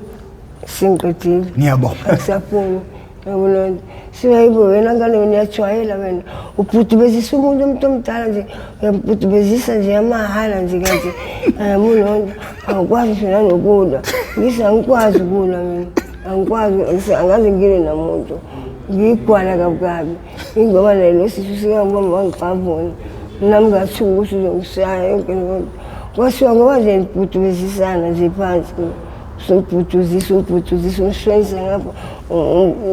sengiqedile ngiyabonga akusafuni yabona siyayibo wena ngane wena uyajwayela wena ubhudubezisa umuntu umuntu omdala nje uyambhudubezisa nje amahhala nje kanti yabo lonto awukwazi nje nanokulwa ngithi angikwazi ukulwa mina angikwazi angaze ngilwe namuntu ngiyigwala kabi kabi ingoba naye lo sisi usikangibamba wangixavuna nami ngathuka ukuthi uzongishaya yonke leyo nto. Kwasiwa ngoba nje ngibhuduzisana nje phansi, usubhuduzisa ubhuduzisa umshonisa ngapho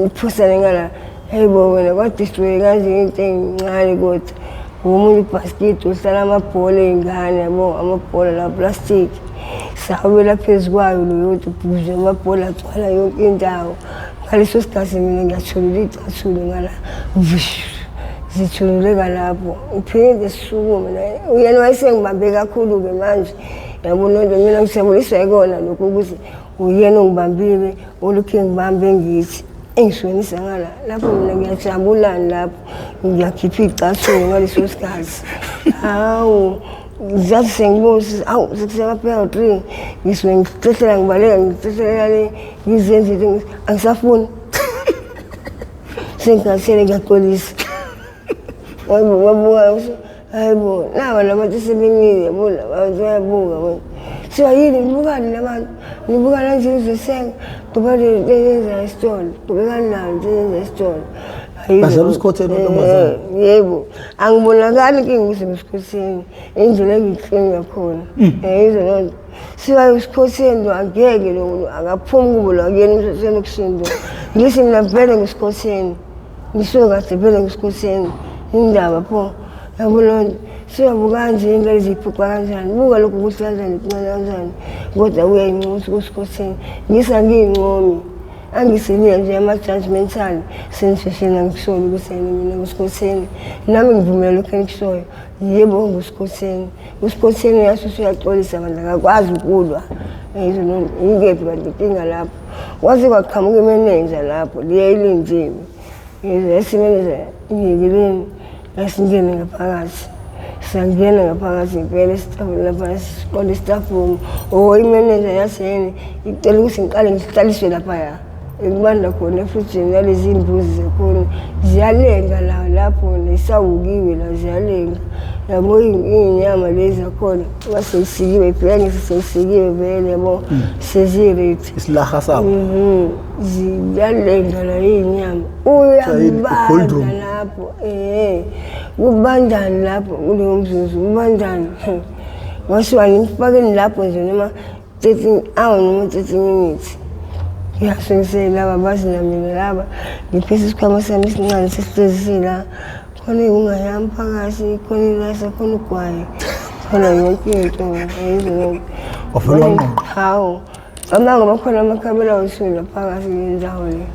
uphosane ngala. Hayi bo wena, kwadistroye kanje into encane, kodwa ngomunye ubhasikidi uhlala amabhola ey'ngane, yabo, amabhola la plastic, sawela phezu kwayo leyo nto, bhuze amabhola agcwala yonke indawo. Ngaleso sikhathi mina ngiyathulula iy'cathulo ngala, vush, zithululeka lapho, ngiphinde sisukume. Uyena wayesengibambe kakhulu-ke manje, yabo lonto. Mina ngijabuliswa yikona lokhu ukuthi uyena ongibambile, olokhu engibambe, ngithi engishonisa ngala lapho. Mina ngiyajabulani lapho, ngiyakhipha iy'cathulo ngaleso sikhathi. Hawu, zathi sengibona ukuthi awu, sekusemaphela 3, ngisuke ngihlehlela, ngibaleka, ngihlehlela le, ngizenze into angisafuni, sengikhathele, ngiyaxolisa. Wabuka, hayi bo, naba labantu sebemile, yabo, labantu bayabuka bona. Kuthiwa yini, nibukani labantu, nibukani kanje, nizosenga ngoba lenza esitolo, qhubekani nayo nje, yenza esitolo. Badlala usikhotheni amantombazane? Yebo, angibonakali inkinga ukuthi ngisikhotheni, indlela engiklini yakhona yizo loo nto. Siwa usikhotheni lo, angeke lo akaphumi kubo lo, akuyena uselokishini lo. Ngithi mina vele ngisikhotheni, ngisuke kahle vele ngisikhotheni, indaba pho, yabo loo nto. Siyabuka kanje into eziphuca kanjani, buka lokhu kuhle kanjani, kuncane kanjani, kodwa uyayincoma kusikhotheni. Ngithi angiyincomi, angiseliya nje ama-judgmental sensation, angisoli ukuthi yena mina ngusikhotheni, nami ngivumela lokhu enikushoyo. Yebo, ngusikhotheni, usikhotheni uyasusa, uyaxolisa abantu, akakwazi ukulwa. Yizo loo nto. Yikephi kanti inkinga lapho? Kwaze kwaqhamuka imenenja lapho liyayilindiwe, yesimenenja ngiyekeleni, yasingene ngaphakathi. Sangena ngaphakathi impela lapha, siqonde i-staff room. O, imenenja yaseni icela ukuthi ngiqale ngihlaliswe laphaya ekubanda khona efrijini nalezi mbuzi zakhona ziyalenga la lapho, nesawukiwe la, ziyalenga, yabo, iy'nyama lezi zakhona maseyisikiwe, ibheka ngithi seyisikiwe vele, yabo, sezi-ready. Isilaha sabo. Ziyalenga la iy'nyama. Yini, i-cold room? Uyabanda lapho, kubandani lapho kulowo mzuzu, kubandani. Kwasiwa ngimfakeni lapho nje noma 13 hour noma 30 minutes. Ngiyasongisela laba bazi na mina laba, ngiphethe isikhwama sami esincane, sesihlezi sila khona, ungayami phakathi khona, ilasa khona, ugwayi khona, yonke into yizo yonke. Wavele wanqonqa. Hawu, cabanga, bakhona amakhamera awusula phakathi kule ndawo le.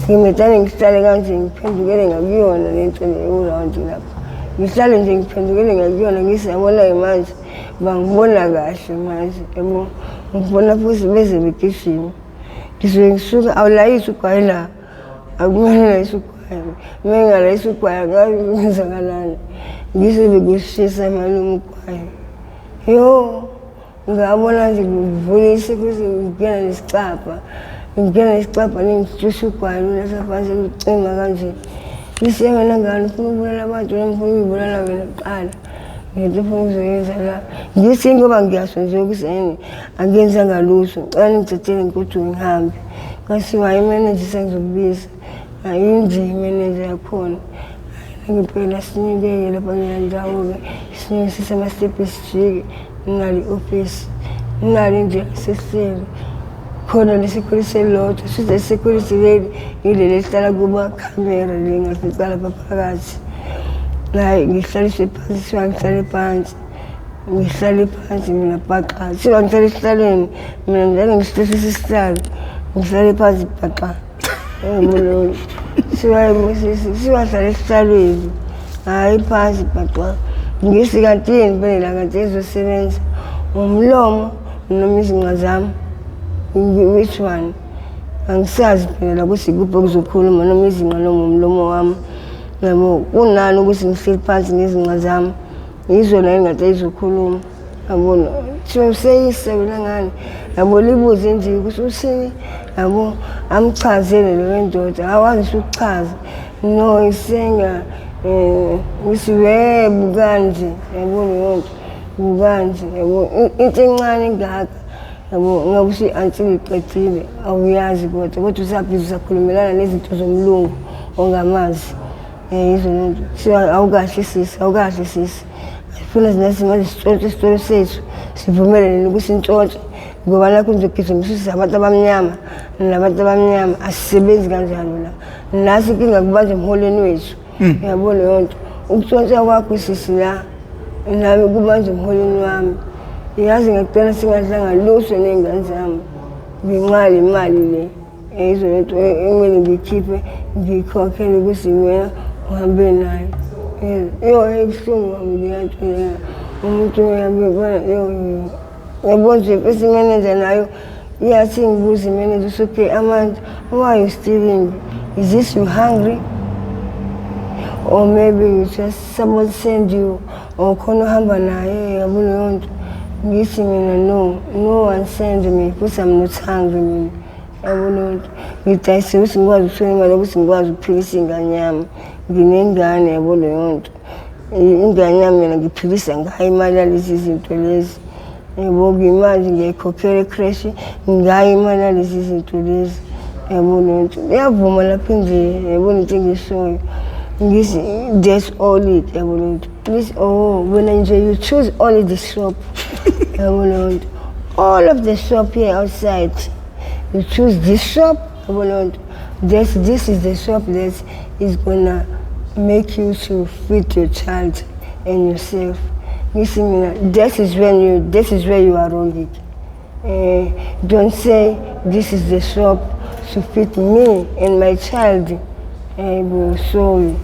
Ngimedane ngihlale kanje, ngiphendukele ngakuyona le nto le urawundi lapha, ngihlale nje ngiphendukele ngakuyona, ngisiyabona-ke manje, bangibona kahle manje, yabo, ngibona futhi beze begijima. Ngisuke ngisuka, awulayisi ugwayi la, akumele layisi ugwayi, uma ngingalayisi ugwayi angazi kwenzakalani. Ngise bekushisa malume ugwayi, yo, ngabona nje ngivulise kuze ngingena nesicabha, ngingena nesicabha, ningishisa ugwayi lulatha phansi, lucima kanje. Ngise wena ngane, ufuna ukubulala abantu noma ufuna ukuyibulala wena kuqala ngento ufuna ukuzoyenza la? Ngithi ngoba ngiyasho nje ukuthi yini, angiyenzanga lutho, ngicela ningithathele ngigoduke ngihambe. Kwathiwa imenenja sengizokubiza, ayinje imenenja yakhona ngempela. Sinyukeke lapha kuleya ndawo-ke, sinyuke sisemasitebhi, sijike nali i-ofisi, nali nje sesihleli khona le-security elilodwa. Size i-security leli yileli elihlala kumakhamera, le ngafica lapha phakathi. Hayi, ngihlaliswe phansi, kuthiwa ngihlale phansi, ngihlale phansi mina bhaxa, kuthiwa ngihlale esihlalweni, mina ngivele ngihlehlise isihlalo, ngihlale phansi bhaxa. Kuthiwa hlala esihlalweni, hhayi phansi bhaxa. Ngithi kanti yini vele la kanti ezosebenza, umlomo noma izinqa zami, which one? Angisazi phela la ukuthi ikuphi okuzokhuluma, noma izinqa noma umlomo wami, yabo. Kunani ukuthi ngihleli phansi ngezinqa zami, yizona engathi ayizokhuluma, yabona. Kuthiwa useyise wena ngane, yabo, libuze nje ukuthi uthini, yabo, amchazele lo ndoda, awazi ukuchaza no isenga ngithi we bukanje, yabo, leyo nto bukanje, yabo, into encane engaka, yabo, ngabe usuyi-answer iqedile, awuyazi, kodwa usabhizi usakhulumelana nezinto zomlungu ongamazi. Yizwe lento. Kuthiwa awukahle sisi, awukahle sisi. Sifuna nathi manje sitshontshe isitolo sethu, sivumelane nokuthi sintshontshe ngoba nakho nizogijimisa abantu abamnyama nabantu abamnyama, asisebenzi kanjalo la. Nathi inkinga kubanjwa emholweni wethu. Uyabo leyo nto. Ukuntshontsha kwakho sisi la nami kubanjwa emholweni wami. Yazi ngiyacela singadlanga lutho ney'ngane zami ngenxa yale mali le. Yizo lento ekumele ngiyikhiphe ngiyikhokhele ukuthi wena uhambe nayo. Yo, ibuhlungu kabi leya nto leya. Umuntu uyabona yo yo. Yabo nje bese imenenja nayo iyathi ngibuze imenenja ukuthi okay Amanda, why are you stealing? Is this you hungry? Or maybe you just someone send you or khona uhamba naye, yabo leyo nto. Ngithi mina no, no one send me futhi I'm not hungry mina. Yabo leyo nto. Ngidayise ukuthi ngikwazi ukuthola imali yokuthi ngikwazi ukuphilisa ingane yami. Nginengane, yabo leyo nto. Ingane yami mina ngiphilisa ngayo imali yalezi zinto lezi. Yabo manje ngiyayikhokhela e-creche ngayo imali yalezi zinto lezi. Yabo leyo nto. Iyavuma lapha endlini, yabo lento engiyishoyo. Ngithi that's all it, yabo leyo nto. Please, oh, wena nje you choose only the shop. Yabo leyo nto. All of the shop here outside. You choose this shop, yabo leyo nto. This is the shop that is gonna make you to feed your child and yourself. Ngithi mina, that is when you, this is where you are wrong. Don't say this is the shop to feed me and my child. Yebo, sorry.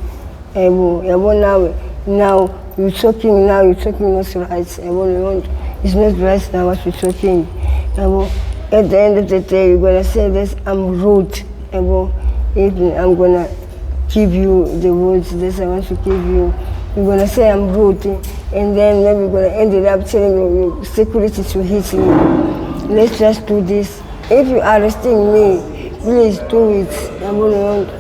Yebo, yabo nawe, now you talking now, you talking not right. Yabo leyo nto. It's not right now what you're talking. Yabo, at the end of the day, you're gonna say this, I'm rude. Yabo, if I'm gonna give you the words that I want to give you. You're gonna say I'm rude, and then maybe you're gonna end it up telling your security to hit me. Let's just do this. If you're arresting me, please do it. Yabo leyo nto.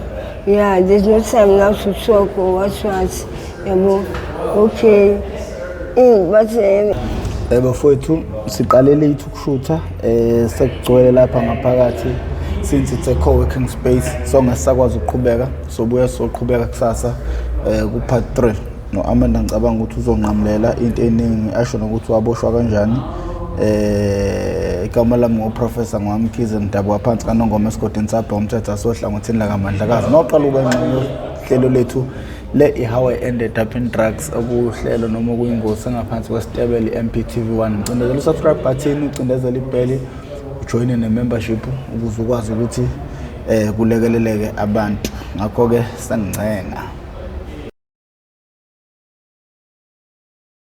Yeah, there's no time now to talk or what what. Yabo, okay. But Bafowethu, siqale late ukushutha, sekugcwele lapha ngaphakathi since it's a co-working space, so ngasakwazi ukuqhubeka. Sobuya soqhubeka kusasa ku part 3 no Amanda. Ngicabanga ukuthi uzonqamulela into eningi, asho nokuthi waboshwa kanjani. Igama lami nguProfessor Ngwamkhize, ngidabuka phansi kaNongoma esigodini sabha umthetho asohlangothini lakaMandlakazi. Noqala ube ngxenye yohlelo lethu le i-How I Ended Up in Drugs, okuhlelo noma okuyingozi engaphansi kwesitebele i-MPTV 1. Ucindezela u-subscribe button, ucindezela ibheli, ujoyine ne-membership ukuze ukwazi ukuthi kulekeleleke abantu. Ngakho-ke sengincenga.